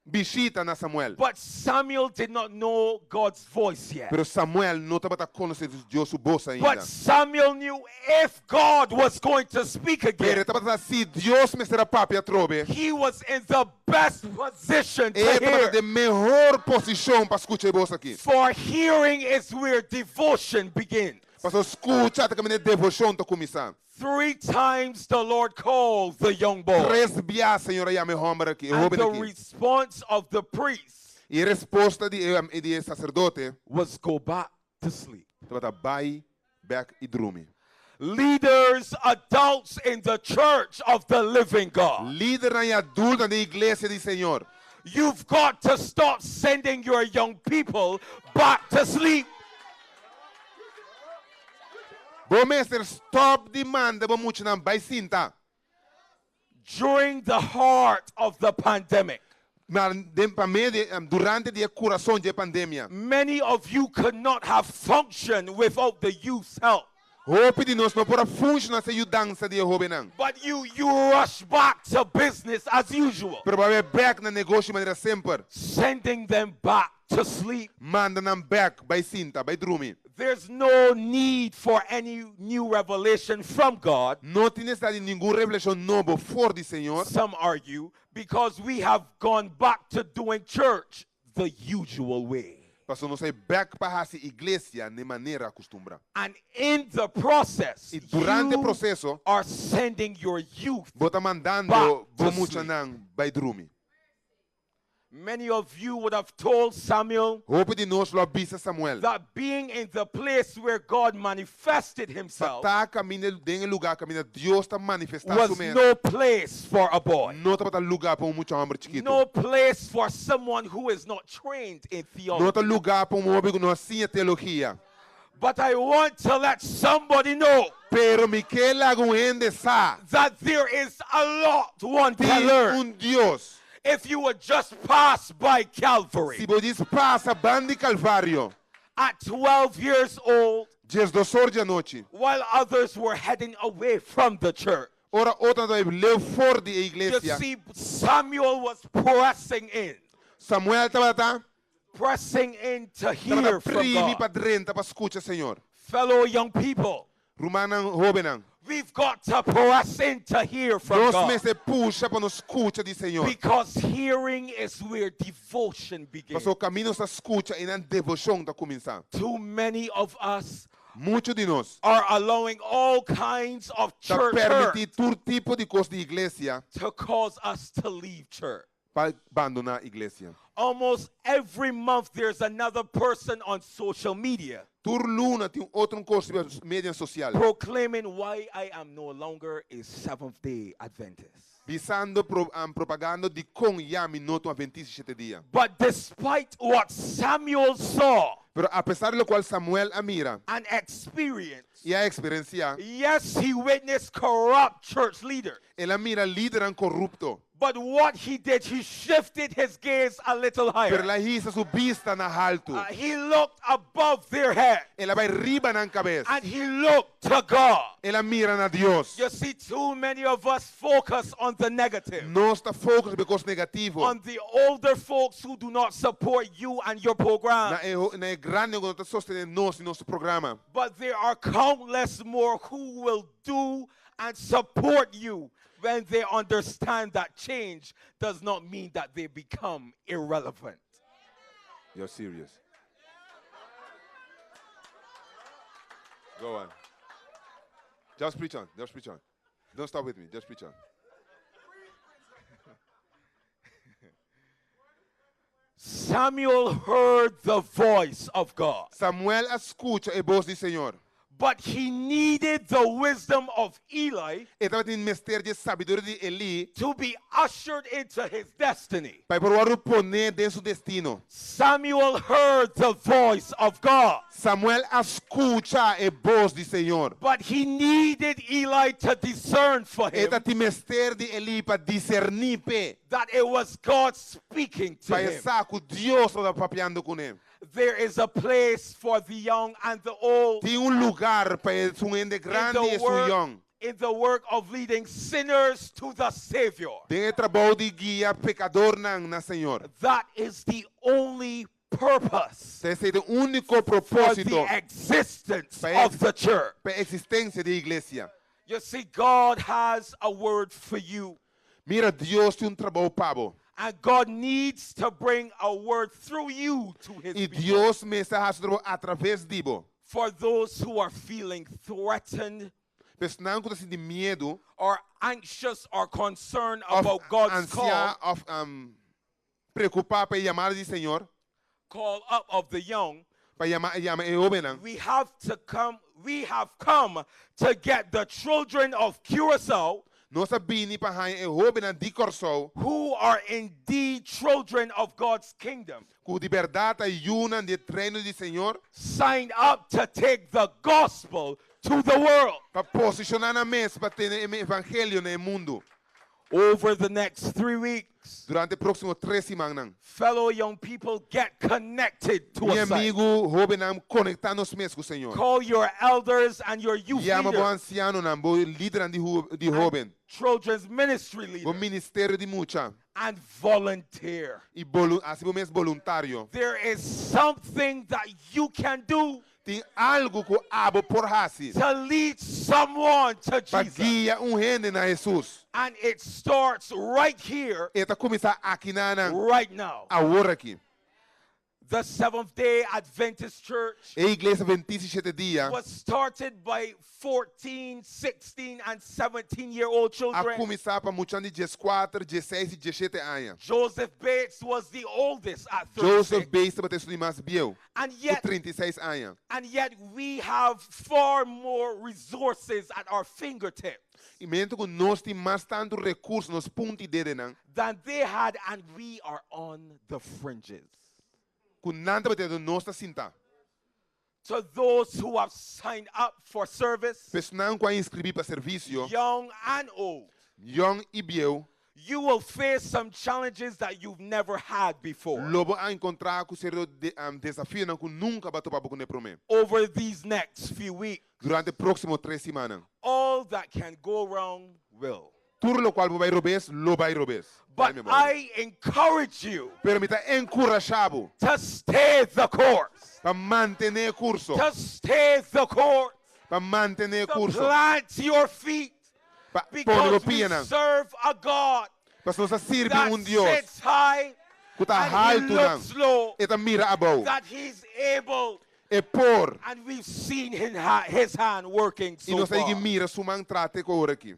bishita na Samuel. But Samuel did not know God's voice yet. Pero Samuel no tabata konosé Dios su bos ainda. But Samuel knew if God was going to speak again. Pero e tabata sa si Dios mester a papia atrobe. He was in the best position to E tabata hear. den mehor posishon pa skucha e bos aki. For hearing is where devotion begins. Pasobra skucha ta kaminda devoshon ta kuminsá. Three times the Lord called the young boy. Tres bia Señor a yama e hòmber aki, e And hóben the aki. response of the priest I e resposta di e di e saserdote was go back to sleep. Tabata bai bèk i drumi. Leaders, adults in the church of the living God. Lidernan i adultonan den iglesia di Señor. You've got to stop sending your young people back to sleep. Bo mester stòp di manda bo muchanan bai sinta. During the heart of the pandemic. Ma den pa medio di durante di e kurason dje pandemia. Many of you could not have functioned without the youth's help. Hopi di nos no por a funshoná sin yudansa di e hóbennan. But you you rush back to business as usual. Pero bo a bai bèk na negoshi manera semper. Sending them back to sleep. Manda nan bèk bai sinta, bai drumi. There's no need for any new revelation from God. No tin nesesidat di ningun revelashon nobo for di Señor. Some argue, because we have gone back to doing church the usual way. Pasobra nos a bai bèk pa hasi iglesia n'e manera akustumbrá. And in the process, I durante e you proseso, are sending your youth bo ta back mandando bo to sleep. muchanan bai drumi. Many of you would have told Samuel Hopi di nos lo a bisa Samuel. that being in the place where God manifested Pa himself ta kaminda den e lugá kaminda Dios ta manifestá was su mes. no place for a boy. No tabata lugá pa un mucha hòmber chikitu. No place for someone who is not trained in No ta theology. lugá pa un hóben ku no a siña teologia. But I want to let somebody know Pero mi ke laga un hende sa. that there is a lot one can Tin learn un Dios. if you would just pass by Calvary. Si bo djis pasa ban di Kalvario. At 12 years old, 12 or di anochi. while others were heading away from the church. Ora otronan ta bai leu for di e You iglesia. see, Samuel was pressing in. Samuel tabata. Pressing in to hear Tabata from primi God. pa drenta pa skucha Señor. Fellow young people. Rumannan hóbennan. We've got to press in to hear from Nos God. mester pusha pa nos skucha di Señor. Because hearing is where devotion begins. Pasobra kaminda nos ta skucha einan devoshon ta kuminsá. Too many of us Muchu di nos are allowing all kinds of ta church hurt permití tur tipo di kos di iglesia to cause us to leave church. pa bandoná iglesia. Almost every month there's another person on social media Tur luna tin otro kos riba media sosial. proclaiming why I am no longer a Seventh day Adventist. Bisando pro, um, propagando dikon ya mi no ta un Adventista di shete dia. But despite what Samuel saw Pero apesar di lokual Samuel a mira and experienced, i a eksperensiá, yes, he witnessed corrupt church leaders. el a mira lidernan korupto. But what he did, he shifted his gaze a little higher. Pero el a hisa su bista na haltu. He looked above their head. El a bai riba nan kabes. And he looked to God. El a mira na Dios. You see, too many of us focus on the negative. Nos ta focus riba kos negativo. On the older folks who do not support you and your program. Na e, na e grandinan ku no ta sostené nos i nos programa. But there are countless more who will do and support you when they understand that change does not mean that they become irrelevant. You're serious. Go on. Just preach on. Just preach on. Don't stop with me. Just preach on. Samuel heard the voice of God. Samuel a skucha e bos di Señor. But he needed the wisdom of Eli E tabatin mester di sabiduria di Eli to be ushered into his destiny. pa e por wòrdu poné den su destino. Samuel heard the voice of God. Samuel a skucha e bos di Señor. But he needed Eli to discern for E him tabatin mester di Eli pa diserní p'e. that it was God speaking to Pa him. sa ku Dios tabata papiando kuné. There is a place for the young and the old. Tin un lugá pa un hende In grandi i the, un work, yòn. in the work of leading sinners to the Savior. Den e trabou di guia pekadornan na Señor. That is the only purpose Esei ta e úniko for propósito the existence pa of the church. pa eksistensia di iglesia. You see, God has a word for you. Mira, Dios tin un trabou pa bo. And God needs to bring a word through you to his I people. Dios mester hasi trabou atraves di bo. For those who are feeling threatened Pa esnan ku ta sinti miedu or anxious or concerned òf about God's call, ansia òf um, preokupá pa e yamada di Señor, call up of the young, pa yama yama e hóbennan. we have to come, we have come to get the children of Curacao. Nos a bini pa haña e hóbennan di Kòrsou. Who are indeed children of God's kingdom. Ku di bèrdat ta yunan di e Reino di Señor. Signed up to take the gospel to the world. Pa posishoná nan mes pa tene e evangelio na e mundu. Over the next 3 weeks. Durante e próksimo tres simannan. Fellow young people get connected to Mi a site. amigu hóbennan konektá nos mes ku Señor. Call your elders and your youth Yama bo leaders. ansianonan, bo lidernan di di hóben. Children's ministry Bo leaders. ministerio di mucha. And volunteer. I bolu hasi bo mes boluntario. There is something that you can do. Tin algu ku abo por hasi. To lead someone to Pa Jesus. guia un hende na Hesus. And it starts right here. E ta kuminsá aki nan. Right now. Awor aki. The Seventh Day Adventist Church. E Iglesia Adventista di Shete Dia. Was started by 14, 16, and 17 year old A children. kuminsá pa muchanan di dieskuater, diesseis i diesshete aña. Joseph Bates was the oldest at 36. Joseph Bates tabata esun di mas bieu. And Ku yet, 36 aña. and yet we have far more resources at our fingertips I miéntras ku nos tin mas tantu rekurso nos punta di dedenan. than they had, and we are on the fringes. Ku nan tabatin nos ta sintá. To those who have signed up for service, Pa esnan ku a inskribí pa servisio. young and old, Yòn i bieu. you will face some challenges that you've never had before. Lo bo enkontrá ku sierto de, um, desafionan ku nunka bo a topa kuné promé. Over these next few weeks, Durante e próksimo tres simannan. all that can go wrong will. Tur lokual por bai robes, lo bai robes. But I encourage you Pero mi ta enkurashá bo. to stay the course. Pa mantené e kurso. To stay the course. Pa mantené e To kurso. plant your feet. Pa pone Because we pianan. serve a God Pasobra nos ta sirbi that un Dios. sits high Ku ta and he haltu nan. looks low. E ta mira abou. That he's able. E por. And we've seen his hand working I so nos a far. mira su man traha te ku awor aki.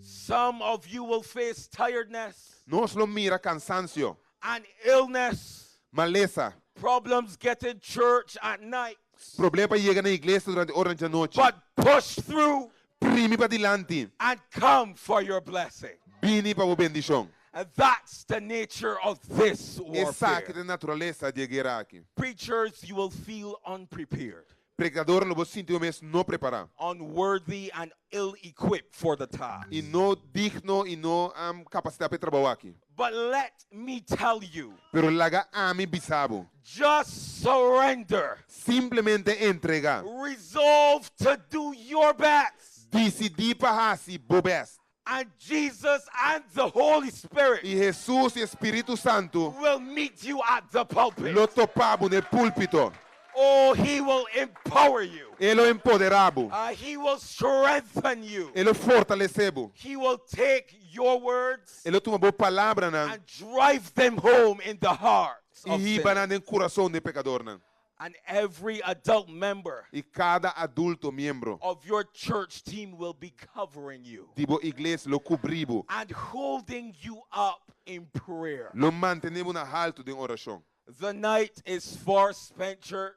Some of you will face tiredness Nos lo mira kansansio. and illness, Malesa. problems getting church at night. Problema pa yega na iglesia durante ora di anochi. But push through Primi padilanti. and come for your blessing. Bini pa bo bendishon. And that's the nature of this warfare. Esaki ta e naturalesa di e guera aki. Preachers, you will feel unprepared, Predikadó lo bo sinti bo mes no prepará. unworthy, and ill equipped for the task. I no digno i no um, kapasidat pa e trabou aki. But let me tell you, Pero laga ami bisa bo. just surrender. Simplemente entregá. Resolve to do your best. Disidí pa hasi bo best. And Jesus and the Holy Spirit I Hesus i Spiritu Santu will meet you at the pulpit. lo topa bo na púlpito. Oh, he will empower you. E lo empoderá bo. He will strengthen you. E lo fortalesé bo. He will take your words E lo tuma bo palabranan and drive them home in the hearts i of hiba sinners. nan den kurason di pekadónan. And every adult member I kada adulto miembro of your church team will be covering you di bo iglesia lo kubri bo. and holding you up in prayer. Lo mantené bo na haltu den orashon. The night is far spent, church.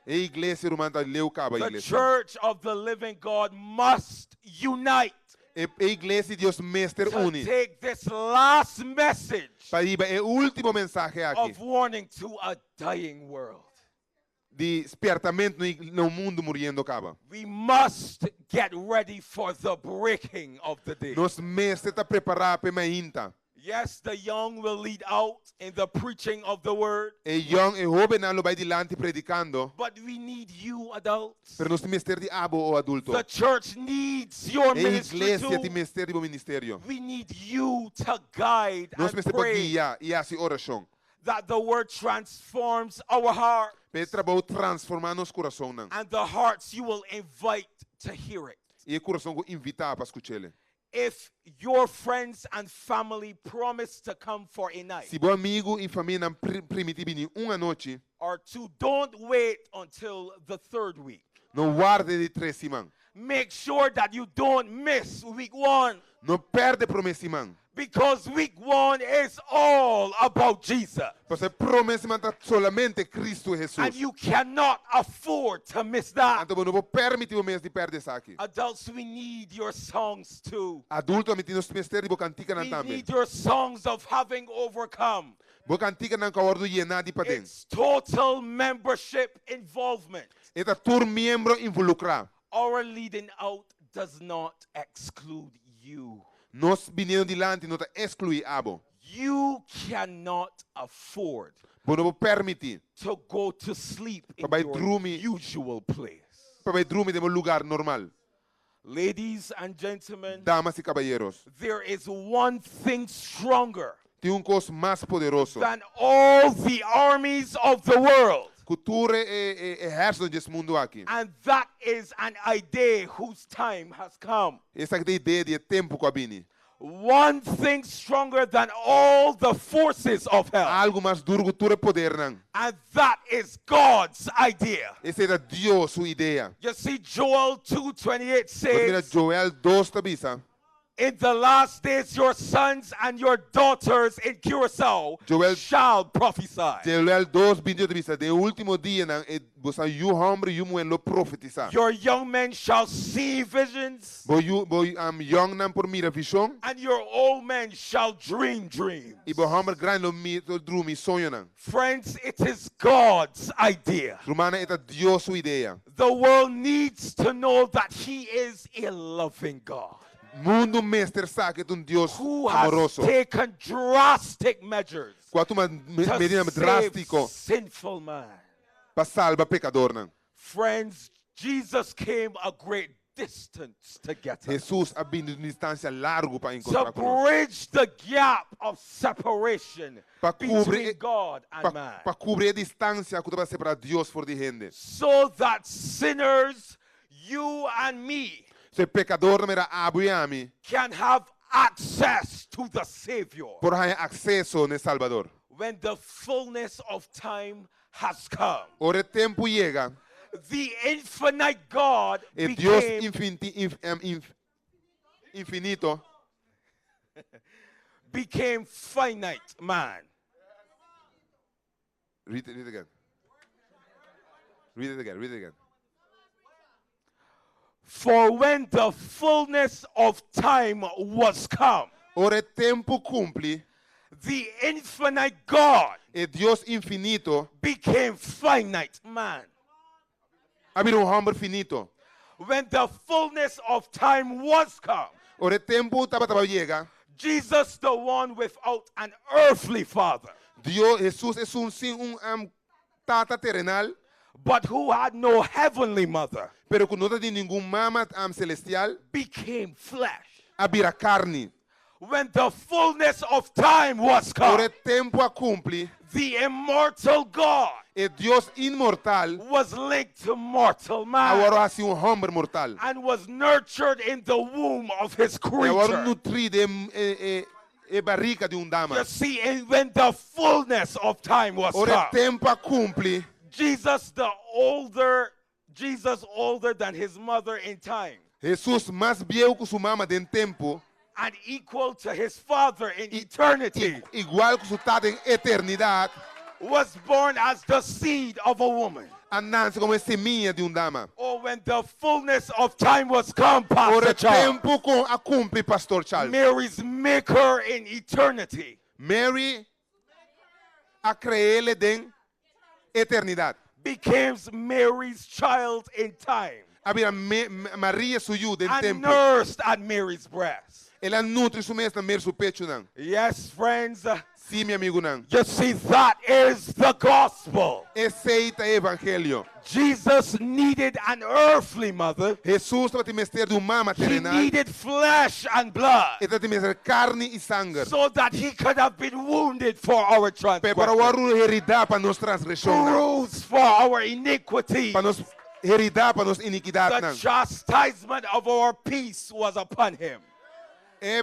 E iglesia ruman ta leu kaba The iglesia. church of the living God must unite E, e iglesia di Dios mester to uni. take this last message Pa hiba e último mensahe aki. of warning to a dying world. Di spièrtamentu na mundu muriendo kaba. We must get ready for the breaking of the day. Nos mester ta prepará pa e mainta. Yes, the young will lead out in the preaching of the word, E young e hóbennan lo bai dilanti predikando. but we need you adults. Pero nos tin mester di abo o adulto. The church needs your E ministry iglesia too. tin mester di bo ministerio. We need you to guide Nos and mester pa pray guia i hasi orashon. that the word transforms our heart Pa e trabou transformá nos kurasonnan. and the hearts you will invite to hear it. I e kurason ku invitá pa skuch'é. If your friends and family promise to come for a night Si bo amigu i famianan primintí bini un anochi, or two, don't wait until the third week. no warda di tres siman. Make sure that you don't miss week one No pèrdè promé siman. Because week one is all about Jesus. Pasobra e promé siman ta solamente Kristu And Hesus. you cannot afford to miss that. Anto bo no por permití bo mes di pèrdè esaki. Adults, we need your songs too. Adulto, mi tin nos mester di bo kantikanan We tambe. need your songs of having overcome. Bo kantikanan ku a wòrdu yená di paden. Total membership involvement. E ta tur miembro involukrá. Our leading out does not exclude you. Nos biniendo dilanti no ta ekskluí abo. You cannot afford Bo no por permití to go to sleep in pa bai your drumi usual place. pa bai drumi den bo lugar normal. Ladies and gentlemen, Damas i kabayeros, there is one thing stronger tin un kos mas poderoso than all the armies of the world, ku tur e e ehérsito di es mundu aki. and that is an idea whose time has come. Esaki ta e idea di e tempu ku a bini. One thing stronger than all the forces of hell, Algu mas duru ku tur e podernan. and that is God's idea. Esei ta Dios su idea. You see, Joel 2:28 Bo ta mira says, Joel dos ta bisa. In the last days, your sons and your daughters in Curacao Joel shall prophesy. Joel 2, 28 ta bisa, Den último dianan, e boso yu hòmber i yu muhé lo profetisá. Your young men shall see visions, Bo yu bo um, yòngnan por mira vishon, and your old men shall dream dreams. i bo hòmber grandi lo mi lo drumi soñonan. Friends, it is God's idea. Rumannan, e ta Dios su idea. The world needs to know that He is a loving God Mundu mester sa ku e ta un Dios who has amoroso. taken drastic measures Ku a tuma me- to medida save drástiko sinful man. pa salba pekadornan. Friends, Jesus came a great distance to get us. Hesus a bini un distansia largu pa To enkontrá ku nos. bridge the gap of separation Pa kubri between e, God and pa, man. pa kubri e distansia ku tabata separá Dios for di hende. So that sinners, you and me, So e pekadornan manera abo i ami can have access to the Savior por haña akseso na e Salbador. when the fullness of time has come. Ora e tempu yega, The infinite God e Dios became, infinti, inf, em, inf, infinito became finite man. Read it, read it again. Read it again, read it again. For when the fullness of time was come, Ora e tempu kumpli, the infinite God e Dios infinito became finite man. a bira un hòmber finito. When the fullness of time was come, Ora e tempu tabata bai yega, Jesus, the one without an earthly father, Dios, Hesus esun sin un um, tata terenal, but who had no heavenly mother, pero ku no tabatin ningun mama um, selestial, became flesh. a bira karni. When the fullness of time was Ora come, e tempu a kumpli, the immortal God e Dios inmortal was linked to mortal man a wòrdu hasí un hòmber mortal. and was nurtured in the womb of his I a wòrdu creature. nutrí den e, e, e barika di un dama. You see, and when the fullness of time was Ora come, e tempu a kumpli, Jesus the older, Jesus older than his mother in time Hesus mas bieu ku su mama den tempu, and equal to his father in eternity, igual ku su tata den eternidat, was born as the seed of a woman. a nase komo e simia di un dama. Or when the fullness of time was come, Pastor Ora Charles, tempu ku a kumpli, Pastor Charles. Mary's maker in eternity Mary a kre'é den eternidat. became Mary's child in time A bira Me- Ma- Maria su yu den and tempu. nursed at Mary's breast. El a nutri su mes na Mary su pechunan. Yes, friends, Sí, mi amigunan. you see, that is the gospel. Esei ta e evangelio. Jesus needed an earthly mother. Hesus tabatin mester di un mama He terenal. needed flesh and blood E tabatin mester karni i sanger. so that he could have been wounded for our Pe por transgressions, wòrdu heridá pa nos transgreshonnan. bruised for our iniquity. Pa nos heridá pa nos The inikidatnan. chastisement of our peace was upon him. E,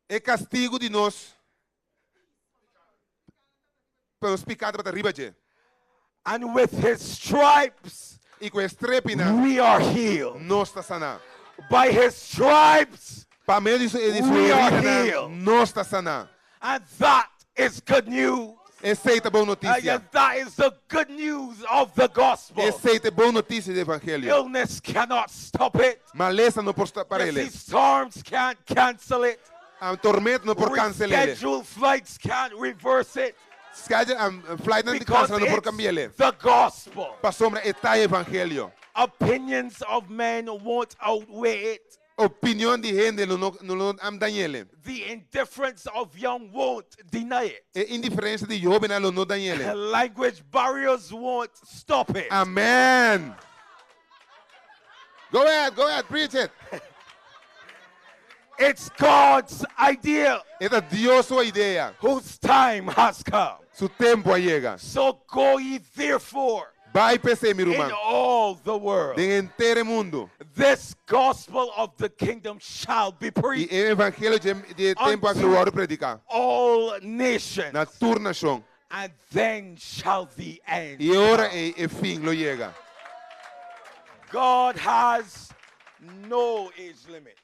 e kastigu di nos pa nos piká tabata riba dje. And with his stripes, I ku e strepinan we are healed. nos ta saná. By his stripes, Pa medio di su di su We are heridanan, healed. nos ta saná. And that is good news. Esei ta bon And notisia. yes, that is the good news of the gospel. Esei ta bon notisia di evangelio. Illness cannot stop it. Malesa no por You par'é. see, storms can't cancel it. Tormenta no por kansel'é. Rescheduled flights can't reverse it. Schedule flight nan di Because kanselá no por it's kambi'é. the gospel. Pasobra e ta evangelio. Opinions of men won't outweigh it. Opinion di hende no no no am dañ'é. The indifference of young won't deny it. E indiferensia di hóbennan lo no dañ'é. Language barriers won't stop it. Amen. Go ahead, go ahead, preach it. It's God's idea. E ta Dios su idea. Whose time has come. Su tempu a yega. So go ye therefore Bai p'esei, mi in ruman. all the world. Den henter mundu. This gospel of the kingdom shall be I preached e evangelio di e tempu aki Unto lo wòrdu prediká. all nations, Na tur nashon. and then shall the end. I ora come. e, e fin lo yega. God has no age limit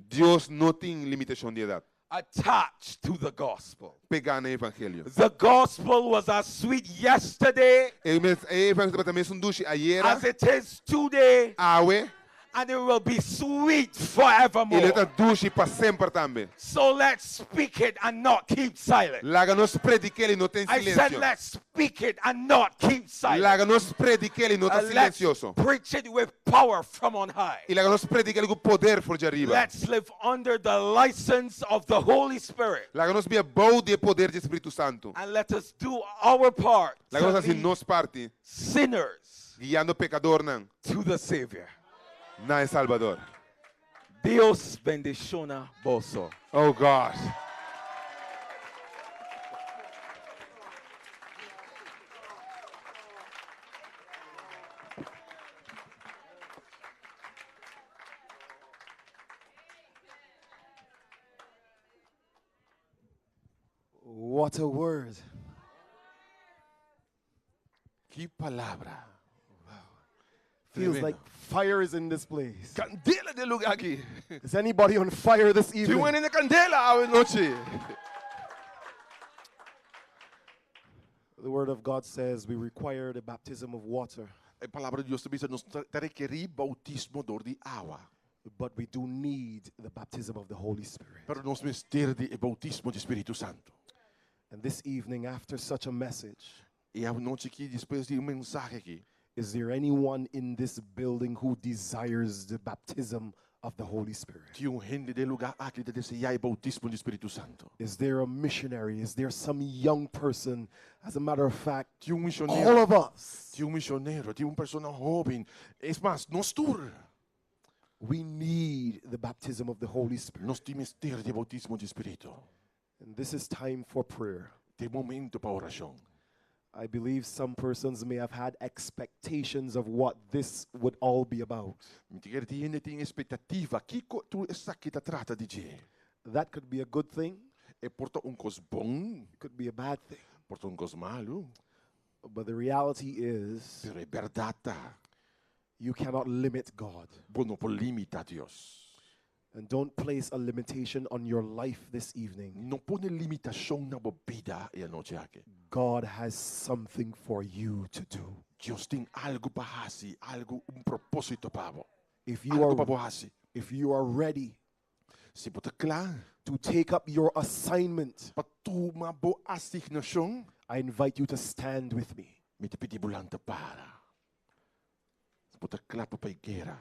Dios no tin limitashon di edat. attached to the gospel. Pegá na evangelio. The gospel was as sweet yesterday E, mes- e evangelio tambe mesun dushi ayera. as it is today, Awe. and it will be sweet I forevermore. e ta dushi pa semper tambe. So let's speak it and not keep silent. Laga nos predik'é i no tene I said, silensio. let's speak it and not keep silent. Laga nos predik'é i no ta Uh, let's silensioso. preach it with power from on high. I laga nos predik'é ku poder for di ariba. Let's live under the license of the Holy Spirit Laga nos biba bou di poder di Spiritu Santu. and let us do our part Laga to nos hasi lead nos parti. sinners Guiando pekadónan. to the Savior. Na Salbador. Dios bendishona boso. Oh God. What a word. Ki palabra. Feels Tremendo. like fire is in this place. Kandela den e lugá aki. Is anybody on fire this Tin evening? un na kandela awe nochi. The word of God says we require the baptism of water, E palabra di Dios ta bisa nos ta rekerí boutismo dor di awa. but we do need the baptism of the Holy Spirit. Pero nos mester di e boutismo di Spiritu Santu. And this evening, after such a message, I e anochi aki despues di e mensahe aki. is there anyone in this building who desires the baptism of the Holy Spirit? Tin un hende den e lugá aki ku ta deseá e boutismo di Spiritu Santu. Is there a missionary? Is there some young person? As a matter of fact, Tin un misionero. all of us, Tin un misionero, tin un persona hóben. Es mas, nos tur. we need the baptism of the Holy Spirit. Nos tin mester di boutismo di Spiritu. And this is time for prayer. Ta momento pa orashon. I believe some persons may have had expectations of what this would all be about. Mi ta kere tin hende tin ekspektativa. Kiko tur esaki ta trata di dje. That could be a good thing, E por ta un kos bon, it could be a bad thing. por ta un kos malu. But the reality is, Pero e bèrdat ta, you cannot limit God. bo no por limitá Dios. And don't place a limitation on your life this evening. No pone limitashon na bo bida e anochi aki. God has something for you to do. Dios tin algu pa hasi, algu, un propósito pa bo. If you Algu pa are bo hasi. if you are ready Si bo ta kla, to take up your assignment, pa tuma bo asignashon, I invite you to stand with me. mi ta pidi bo lanta para. Si bo ta kla pa guera.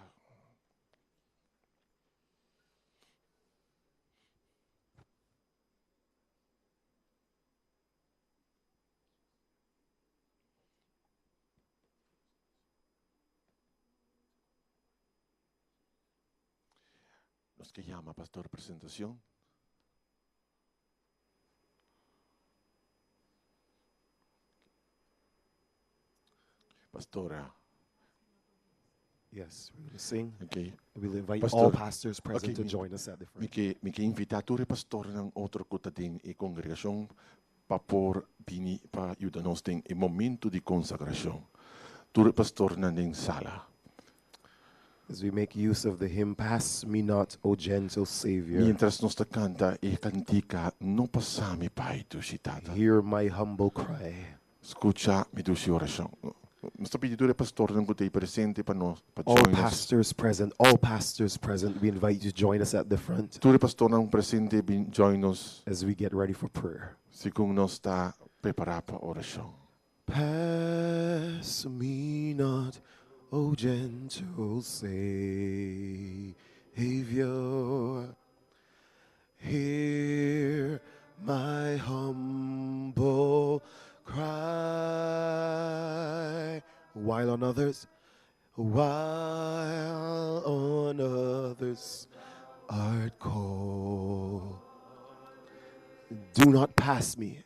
Nos ke yama pastor presentashon. Pastora. Yes, we're going to sing. Okay. We'll invite Pastor. all pastors present Okay, to mi- join us at the Mi front. ke mi ke invitá tur e pastornan otro ku ta den e kongregashon pa por bini pa yuda nos den e momento di konsagrashon. Tur e pastornan den sala. As we make use of the hymn, Pass Me Not, O Gentle Savior. Mientras nos ta kanta e kantika, No pasa mi bai, dushi tata. Hear my humble cry. Skucha mi dushi orashon. Nos ta pidi tur e pastornan ku ta ei presente pa nos pa All join nos. pastors present, all pastors present, we invite you to join us at the front. Tur e pastornan presente bin join nos. As we get ready for prayer. Segun nos ta prepará pa orashon. Pass me not, O gentle Savior. Hear my humble cry. While on others, while on others art called. Do not pass me.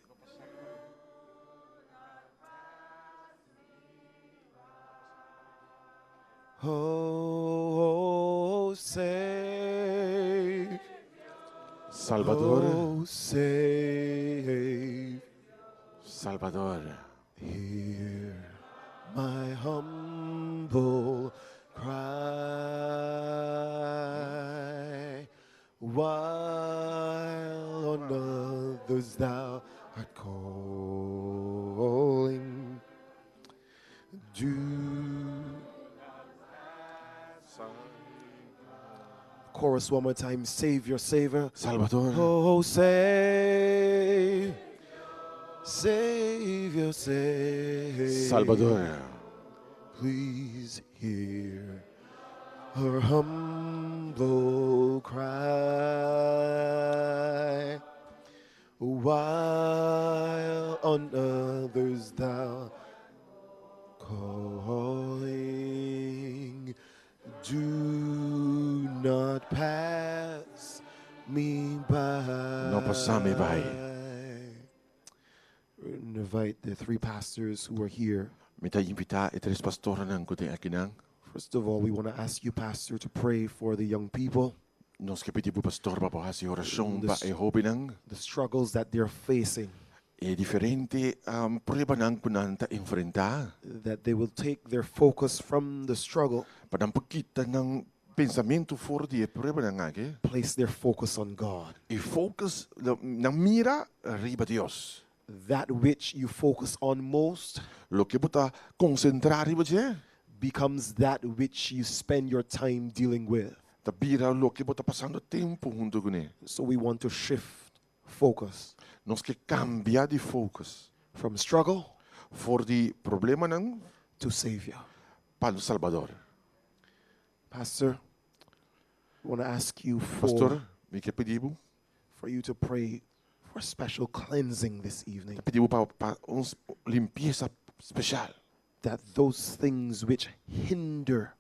Oh, save. Salvador. Oh, save. Salvador. Hear my humble cry while on others thou art calling. Do chorus one more time. Savior, Savior. Salvador. Oh, save. Savior, Savior. Salvador. Please hear her humble cry while on others thou calling. Do not pass me by. No pasa mi bai. Invite the three pastors who are here. Mi ta invitá e tres pastornan ku ta akinan. First of all, we want to ask you, Pastor, to pray for the young people. Nos ke pidi bo pastor pa bo hasi orashon The pa e hóbennan. The struggles that they're facing. E diferente um, pruebanan ku nan ta enfrentá. That they will take their focus from the struggle. Pa nan por kita nan pensamentu for di e pruebanan aki. Place their focus on God. I focus nan mira riba Dios. That which you focus on most. Loke bo ta konsentrá riba dje. Becomes that which you spend your time dealing with. Ta bira loke bo ta pasando tempu huntu kuné. So we want to shift focus. Nos ke kambia di focus. From struggle. For di problemanan. To Savior. Pa nos Salbador. Pastor, we want to ask you for. Pastor, mi ke pidi bo. For you to pray for special cleansing this evening. Ta pidi bo pa pa un limpiesa spesial. That those things which hinder.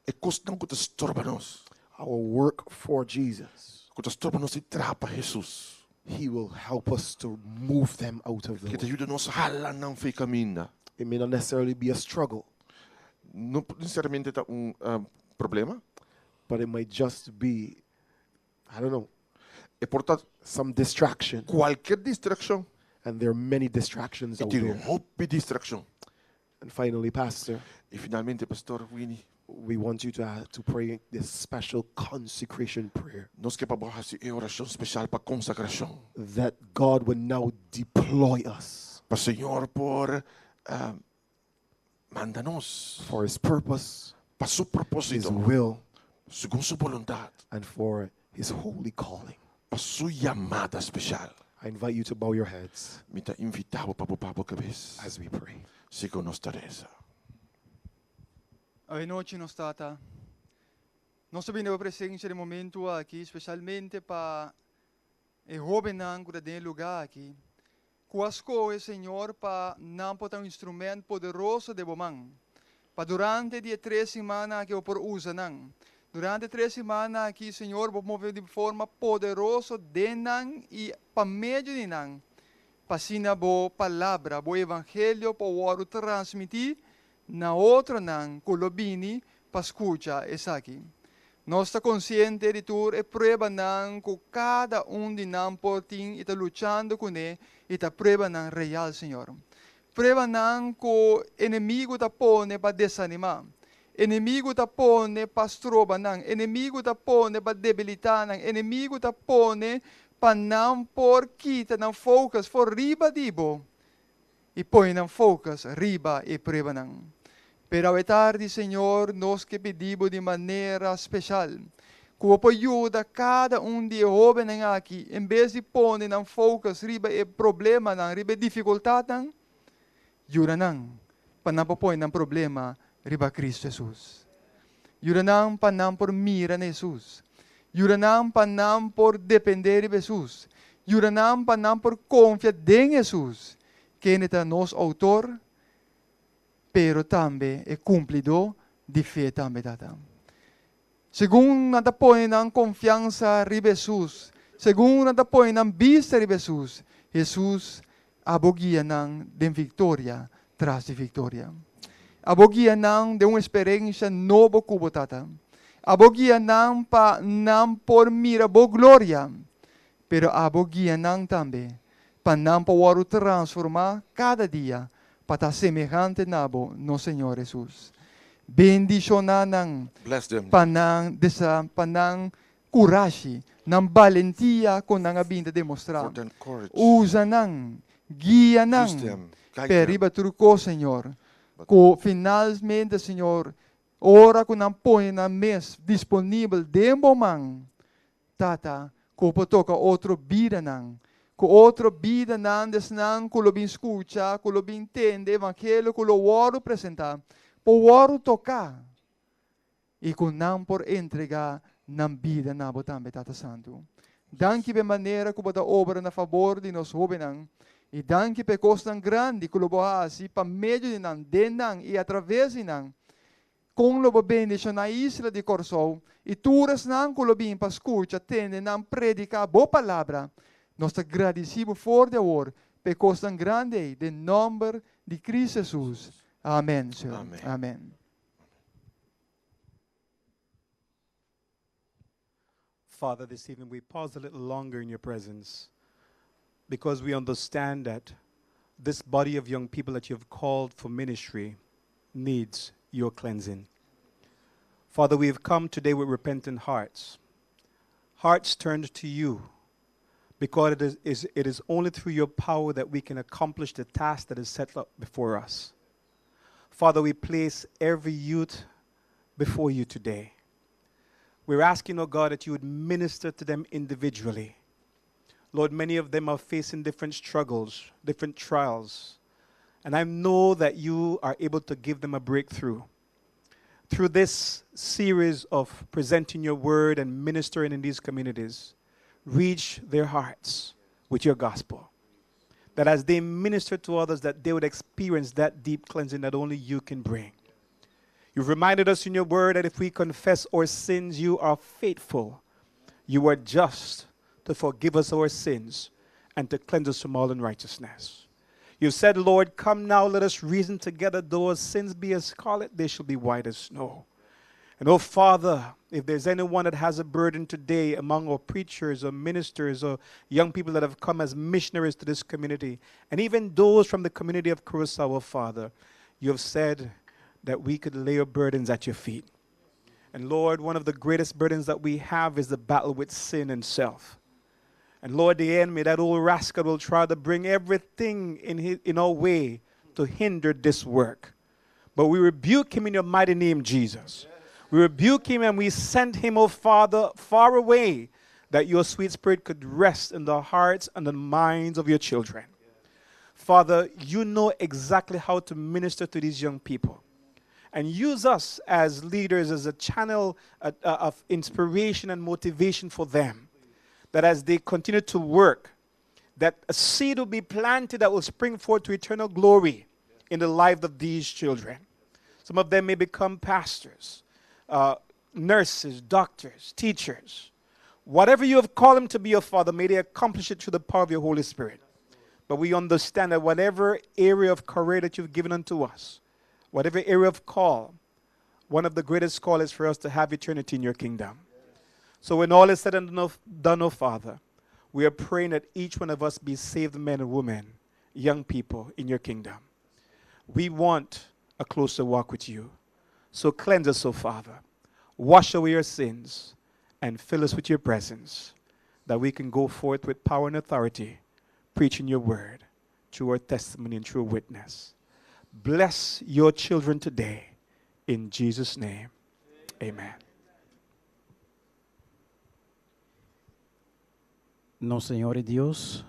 E kosnan ku ta stroba nos. Our work for Jesus. Ku ta stroba nos di traha pa Hesus. He will help us to move them out of the Ke ta way. yuda nos hala nan for di kaminda. It may not necessarily be a struggle. No nesesariamente ta un problema. But it might just be, I don't know, E por ta some distraction. Kualke distrakshon. And there are many distractions I out tin there. hopi distrakshon. And finally, Pastor, I finalmente, Pastor Winnie, we want you to, uh, to pray this special consecration prayer. Nos ke pa bo hasi e orashon spesial pa konsagrashon. That God would now deploy us. Pa Señor por uh, manda nos. For His purpose, Pa su propósito. His will, Segun su boluntat. and for His holy calling. Pa su yamada spesial. I invite you to bow your heads. Mi ta invitá bo pa bo baha bo kabes. As we pray. Segun nos ta resa. Anochi nos Tata. Nos ta bin den presensia den e momento aki, spesialmente pa e hóbennan ku ta den e lugá aki. Ku a skohe, Señor, pa nan por ta un instrumènt poderoso den bo man. Pa durante di e tres simannan aki bo por usa nan. Durante e tres simannan aki, Señor, bo move di forma poderoso den nan i pa medio di nan, pa asina bo palabra, bo evangelio por wòrdu transmití na otronan ku lo bini pa skucha esaki. Nos ta konsiente di tur e pruebanan ku kada un di nan por tin i ta luchando kuné i ta pruebanan real, Señor. Pruebanan ku enemigu ta pone pa desanimá. Enemigu ta pone pa stroba nan, enemigu ta pone pa debilitá nan, enemigu ta pone pa nan por kita nan focus for riba di bo i pone nan focus riba e pruebanan. Pero awe tardi, Señor, nos ke pidi bo di manera speshal ku bo por yuda kada un di e hóbennan aki, en bes di pone nan focus riba e problemanan, riba e difikultatnan, Yuda nan pa nan por pone nan problema riba Cristo Jesus. Yuda nan pa nan por mira na Jesus. Yuda nan pa nan por depende riba Jesus. Yuda nan pa nan por confia den Jesus, kende ta nos autor, pero tambe e cumplidó di fe tambe, Tata. Segun nan ta pone nan konfiansa riba Hesus, segun nan ta pone nan bista riba Hesus, Hesus a bo guia nan den viktoria tras di viktoria. A bo guia nan den un eksperensha nobo ku bo, Tata. A bo guia nan pa nan por mira bo gloria, pero a bo guia nan tambe pa nan por wòrdu transformá kada dia pa ta semehante na bo, nos Señor Hesus. Bendishoná nan Bless them. pa nan desa pa nan kurashi, nan balentia ku nan a bin ta demostrá. For their courage. Usa nan, guia nan, Use them, guide p'e them. riba tur kos, Señor, ku finalmente, Señor, ora ku nan pone nan mes disponibel den bo man, Tata, ku por toka otro bidanan, ku otro bidanan di esnan ku lo bin skucha, ku lo bin tende evangelio ku lo wòrdu presentá, por wòrdu toká i ku nan por entregá nan bida na bo tambe, Tata Santu. Danki pa e manera ku bo ta obra na fabor di nos hóbennan i danki pa e kosnan grandi ku lo bo hasi pa medio di nan, den nan i atraves di nan. Kon lo bo bendishoná isla di Kòrsou i tur esnan ku lo bin pa skucha, tende nan prediká bo palabra. Nos ta gradisí bo for di awor pa e kosnan grandi ei den nòmber di Kristu Hesus. Amèn, Señor. Amèn. Father, this evening we pause a little longer in your presence because we understand that this body of young people that you've called for ministry needs your cleansing. Father, we have come today with repentant hearts, hearts turned to you, because it is, is, it is only through your power that we can accomplish the task that is set up before us. Father, we place every youth before you today. We're asking, oh God, that you would minister to them individually. Lord, many of them are facing different struggles, different trials. And I know that you are able to give them a breakthrough. Through this series of presenting your word and ministering in these communities, reach their hearts with your gospel. That as they minister to others, that they would experience that deep cleansing that only you can bring. You've reminded us in your word that if we confess our sins, you are faithful. You are just to forgive us our sins and to cleanse us from all unrighteousness. You said, Lord, come now, let us reason together. Though our sins be as scarlet, they shall be white as snow. And oh, Father, if there's anyone that has a burden today among our preachers or ministers or young people that have come as missionaries to this community, and even those from the community of Curacao, oh, Father, you have said that we could lay our burdens at your feet. And Lord, one of the greatest burdens that we have is the battle with sin and self. And Lord, the enemy, that old rascal, will try to bring everything in, his, in our way to hinder this work. But we rebuke him in your mighty name, Jesus. We rebuke him and we send him, oh Father, far away, that your sweet spirit could rest in the hearts and the minds of your children. Father, you know exactly how to minister to these young people. And use us as leaders, as a channel of inspiration and motivation for them. That as they continue to work, that a seed will be planted that will spring forth to eternal glory in the life of these children. Some of them may become pastors, nurses, doctors, teachers. Whatever you have called them to be, your Father, may they accomplish it through the power of your Holy Spirit. But we understand that whatever area of career that you've given unto us, whatever area of call, one of the greatest call is for us to have eternity in your kingdom. So when all is said and done, oh Father, we are praying that each one of us be saved men and women, young people in your kingdom. We want a closer walk with you. So cleanse us, O Father. Wash away our sins and fill us with your presence that we can go forth with power and authority, preaching your word through our testimony and true witness. Bless your children today. In Jesus' name, amen. Nos Señor i Dios,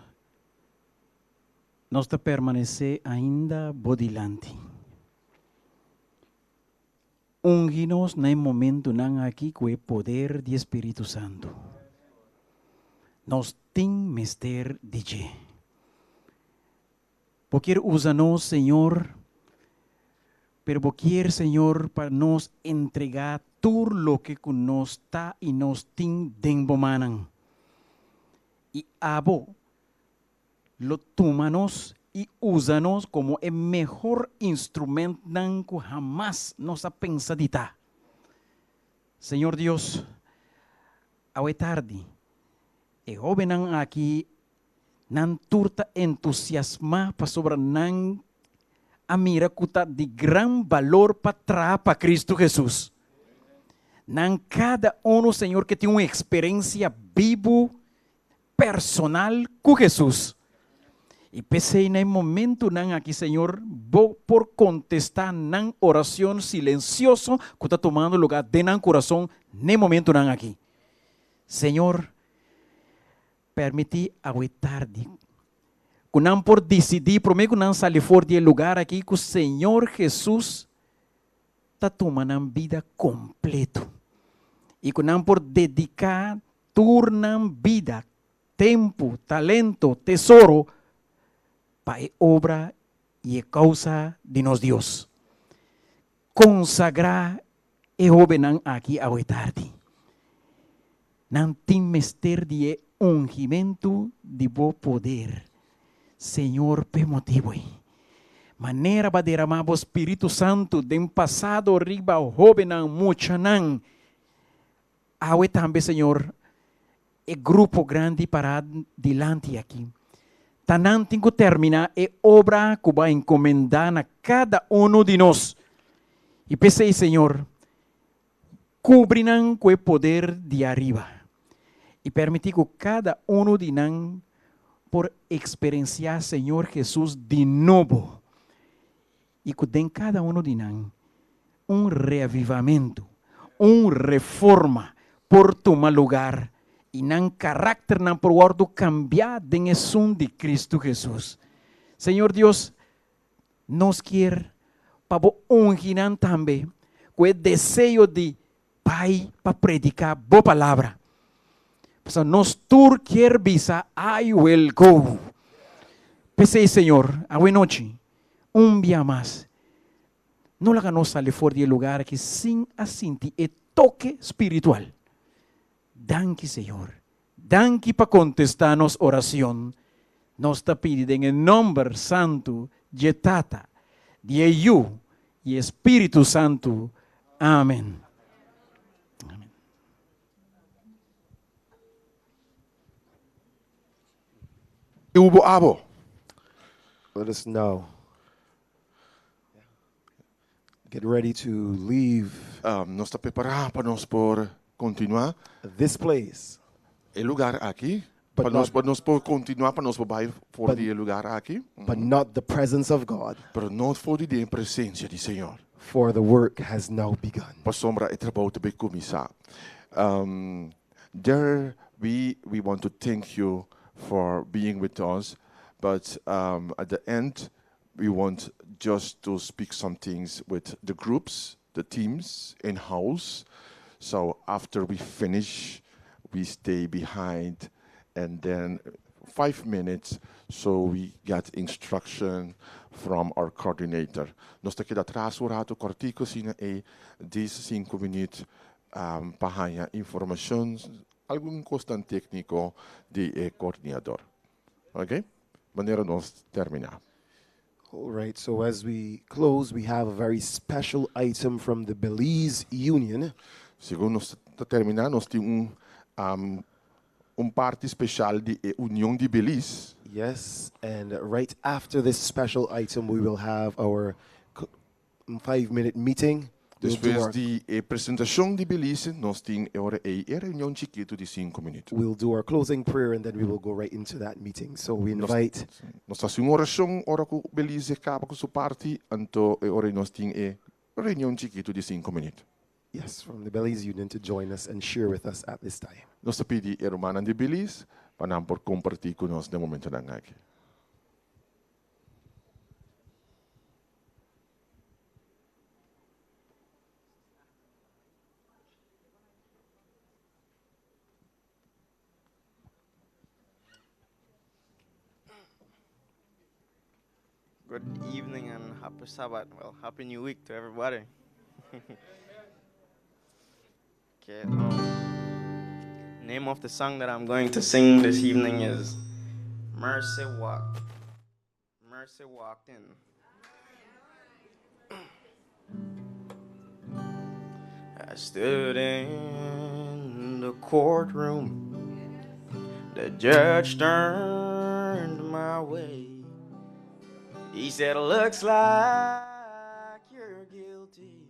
nos ta permanesé ainda bo dilanti. Ungi nos na e momentunan aki ku e poder di e Spiritu Santu. Nos tin mester di dje. Bo kier usa nos, Señor, pero Bo kier, Señor, pa nos entregá tur loke ku nos ta i nos tin den Bo mannan. I Abo lo tuma nos i usa nos komo e mehor instrumentnan ku hamas nos a pensa di ta. Señor Dios, awe tardi e hóbennan aki Nan tur ta entusiasmá pasobra nan a mira ku ta di gran balor pa traha pa Kristu Hesus. Nan kada unu, Señor, ke tin un eksperensia bibu, personal ku Hesus. I p'esei na e momentunan aki, Señor, Bo por kontestá nan orashon silensioso ku ta tumando lugá den nan kurason n'e momentunan aki. Señor, Permití awe tardi ku nan por disidí promé ku nan sali for di e lugar aki ku Señor Hesus ta tuma nan bida kompleto i ku nan por dediká tur nan bida, tempu, talento, tesoro pa e obra i e kousa di nos Dios. Konsagrá e hóbennan aki awe tardi. Nan tin mester di e ungimentu di bo poder, Señor, p'e motibu ei. Manera bo a deramá bo Spiritu Santu den pasado riba hóbennan, muchanan, awe tambe, Señor, e grupo grandi pará dilanti aki, ta nan tin ku terminá e obra ku bo a enkomendá na kada unu di nos. I p'esei, Señor, kubri nan ku e poder di ariba i permití ku kada unu di nan por eksperensiá Señor Hesus di nobo i ku den kada unu di nan un reavivamentu, un reforma por tuma lugar i nan karakternan por wòrdu kambiá den esun di Kristu Hesus. Señor Dios, nos kier pa Bo ungi nan tambe ku e deseo di bai pa prediká Bo palabra. Pasobra nos tur kier bisa, I will go. P'esei, Señor, awe nochi, un bia mas, no laga nos sali for di e lugar aki sin a sinti e toke spiritual. Danki, Señor. Danki pa kontestá nos oracion. Nos ta pidi den e nomber santu dje Tata, di e Yu i e Spiritu Santu. Amen. Hubo abo. Let us now get ready to leave. Nos ta prepará pa nos por kontinuá. This place. E lugar aki. Pa nos pa nos por kontinuá pa nos por bai for di e lugar aki. But not the presence of God. Pero no for di den presensia di Señor. For the work has now begun. Pasobra e trabou ta bay kuminsá. There we we want to thank you for being with us but at the end we want just to speak some things with the groups, the teams in house. So after we finish, we stay behind and then five minutes so we get instruction from our coordinator. Nos ta keda atras un rato kortico asina e dies sinku minuut pa haña informacion, algun cosnan tecnico di e coordinador. Ok? Manera nos termina. All right, so as we close, we have a very special item from the Belize Union. Segun nos ta termina, nos tin un um, un parti special di e Union di Belize. Yes, and right after this special item, we will have our 5-minute meeting. We'll do Despues our, di e presentashon di Belize, nos tin e ora ei e reunion chikitu di sinku minüt. We'll do our closing prayer and then we will go right into that meeting. So we Nos, invite nos ta hasi un orashon ora ku Belize kaba ku su parti, anto e ora ei nos tin e reunion chikitu di sinku minüt. Yes, from the Belize Union to join us and share with us at this time. Nos ta pidi e rumannan di Belize pa nan por kompartí ku nos den momentonan aki. Good evening and happy Sabbath. Well, happy new week to everybody. Okay, name of the song that I'm going to sing this evening is Mercy Walk. Mercy Walked In. I stood in the courtroom. The judge turned my way. He said, Looks like you're guilty.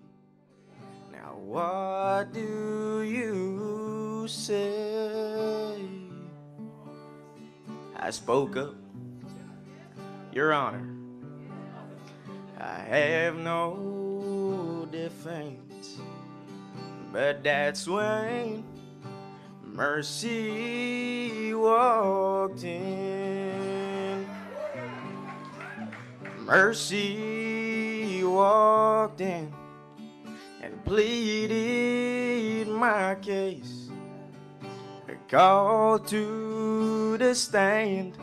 Now, what do you say? I spoke up, Your Honor. I have no defense, but that's when mercy walked in. Mercy walked in and pleaded my case. I called to the stand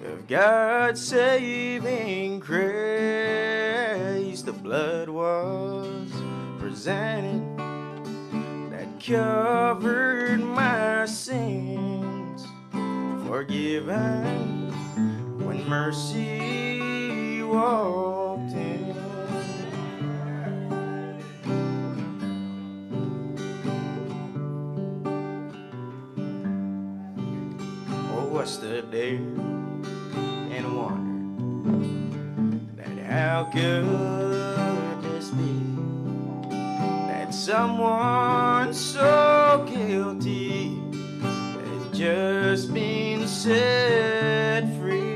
of God's saving grace. The blood was presented that covered my sins. Forgiven when mercy walked in. Oh, I stood there and wondered that how could this be? That someone so guilty has just been set free.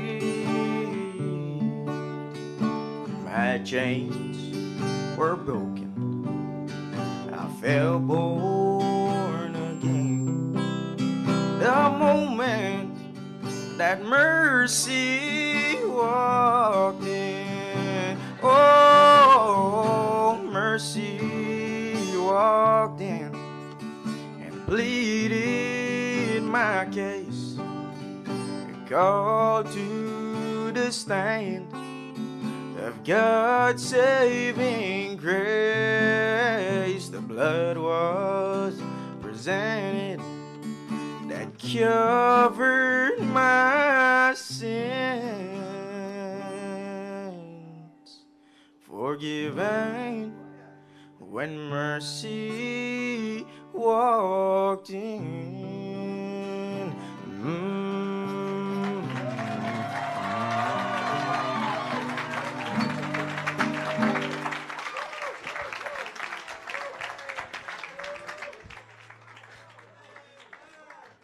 My chains were broken. I felt born again. The moment that mercy walked in. Oh, mercy walked in and pleaded my case. Called to the stand of God's saving grace. The blood was presented that covered my sins. Forgiven when mercy walked in.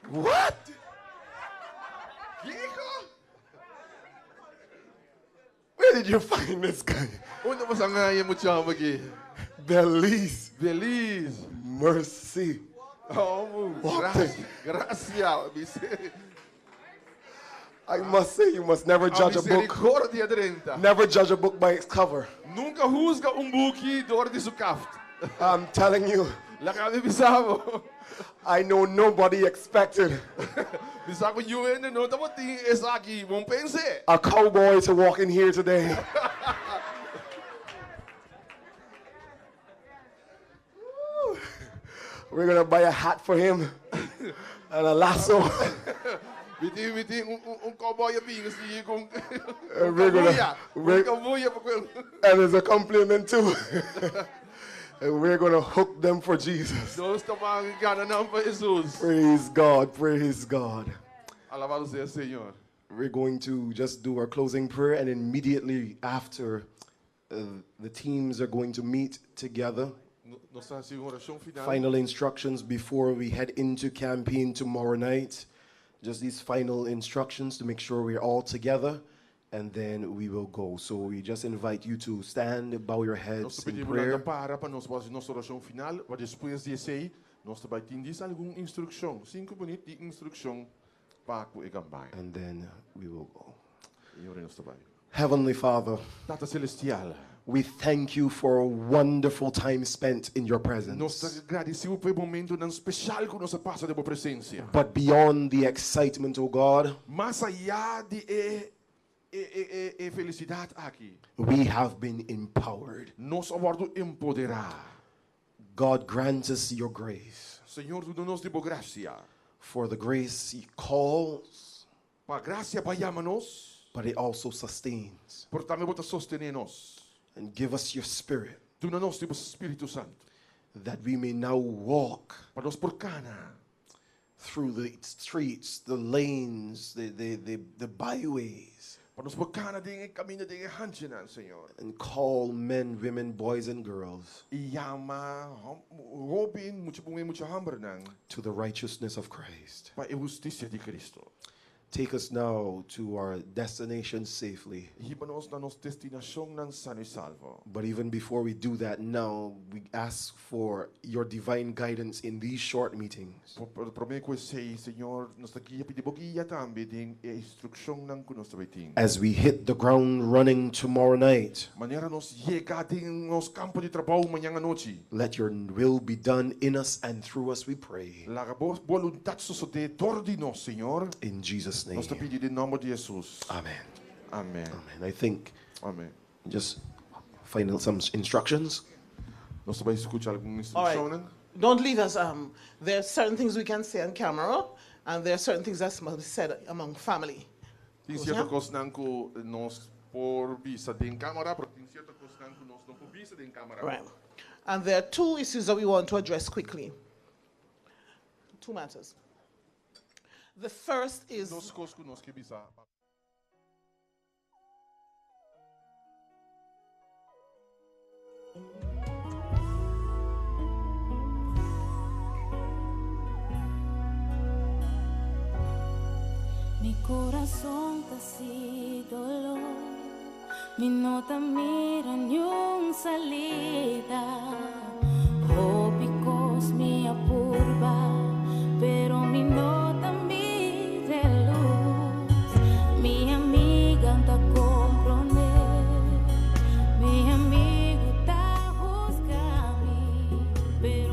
What? Kiko? Where did you find this guy? Unda bo a haña e mucha aki? Belize. Belize. Mercy. Oh, Walked grasia. in. Grasia. I must say, you must never judge a book. Misericordia drenta. Never judge a book by its cover. Nunka husga un buki dor di su kaft. I'm telling you. Laga mi bisa bo. I know nobody expected Mi sa ku niun hende no tabatin esaki, bon pensa. a cowboy to walk in here today. We're gonna buy a hat for him and a lasso. Mi tin un cowboy bin asina ku And we're gonna, we're, kabuya and as a compliment too. And we're gonna hook them for Jesus. Nos ta bai gana nan pa Jesus. Praise God, praise God. Alabado sea Señor. We're going to just do our closing prayer, and immediately after The teams are going to meet together. Nos ta hasi un orashon final. Final instructions before we head into campaign tomorrow night. Just these final instructions to make sure we're all together, and then we will go. So we just invite you to stand, bow your Nos heads in pidi prayer. para pa nos hasi nos orashon final, pa despues di esei, nos bai tin algun instrukshon, 5 minüt di instrukshon pa e kampaña. And then we will go. I ora nos bai. Heavenly Father, Tata Selestial, we thank you for a wonderful time spent in your presence. Nos ta gradisí pa e momentonan spesial ku nos a pasa den bo presensia. But beyond the excitement, oh God, Mas ayá di e felisidat aki, we have been empowered. Nos a wòrdu empoderá. God, grant us your grace. Señor, duna nos di bo grasia. For the grace He calls, Pa grasia pa yama nos, but it also sustains. Pero tambe bo ta sostené nos. And give us your spirit Duna nos di bo Spiritu Santu. That we may now walk Pa nos por kana through the streets, the lanes, the byways, Pa nos por kana den kaminda den hanchinan, Señor. And call men, women, boys, and girls I yama hóben, mucha muhé, mucha hòmbernan to the righteousness of Christ. Pa e hustisia di Kristu. Take us now to our destination safely. Hiba nos na nos destinashonnan sano i salvo. But even before we do that now, we ask for your divine guidance in these short meetings. Pero promé ku esei, Señor, nos ta pidi bo guia tambe den e instrukshonnan ku nos ta tin. As we hit the ground running tomorrow night, Manera nos yega den nos kampo di trabou mañan anochi. Let your will be done in us and through us, we pray. Laga bo boluntat sosodé dor di nos, Señor. In Jesus' name. Nos ta pidi den nòmber di Jesus. Amen. Amen. Amen. I think Amen. Just final some instructions. Nos ta bai skucha algun All right. instrukshon. Don't leave us. There are certain things we can say on camera, and there are certain things that must be said among family. Tin sierto kosnan ku nos por bisa den kamera, pero tin sierto kosnan ku nos no por bisa den kamera. Right. And there are two issues that we want to address quickly. Two matters. The first is Dos kos ku nos ke bisa. Mi kurason ta sin doló, mi no ta mira ningun salida. Hopi kos mi a purba, pero mi no ta mira lus. Mi amiga ta komprondé, mi amigu ta husga mi, pero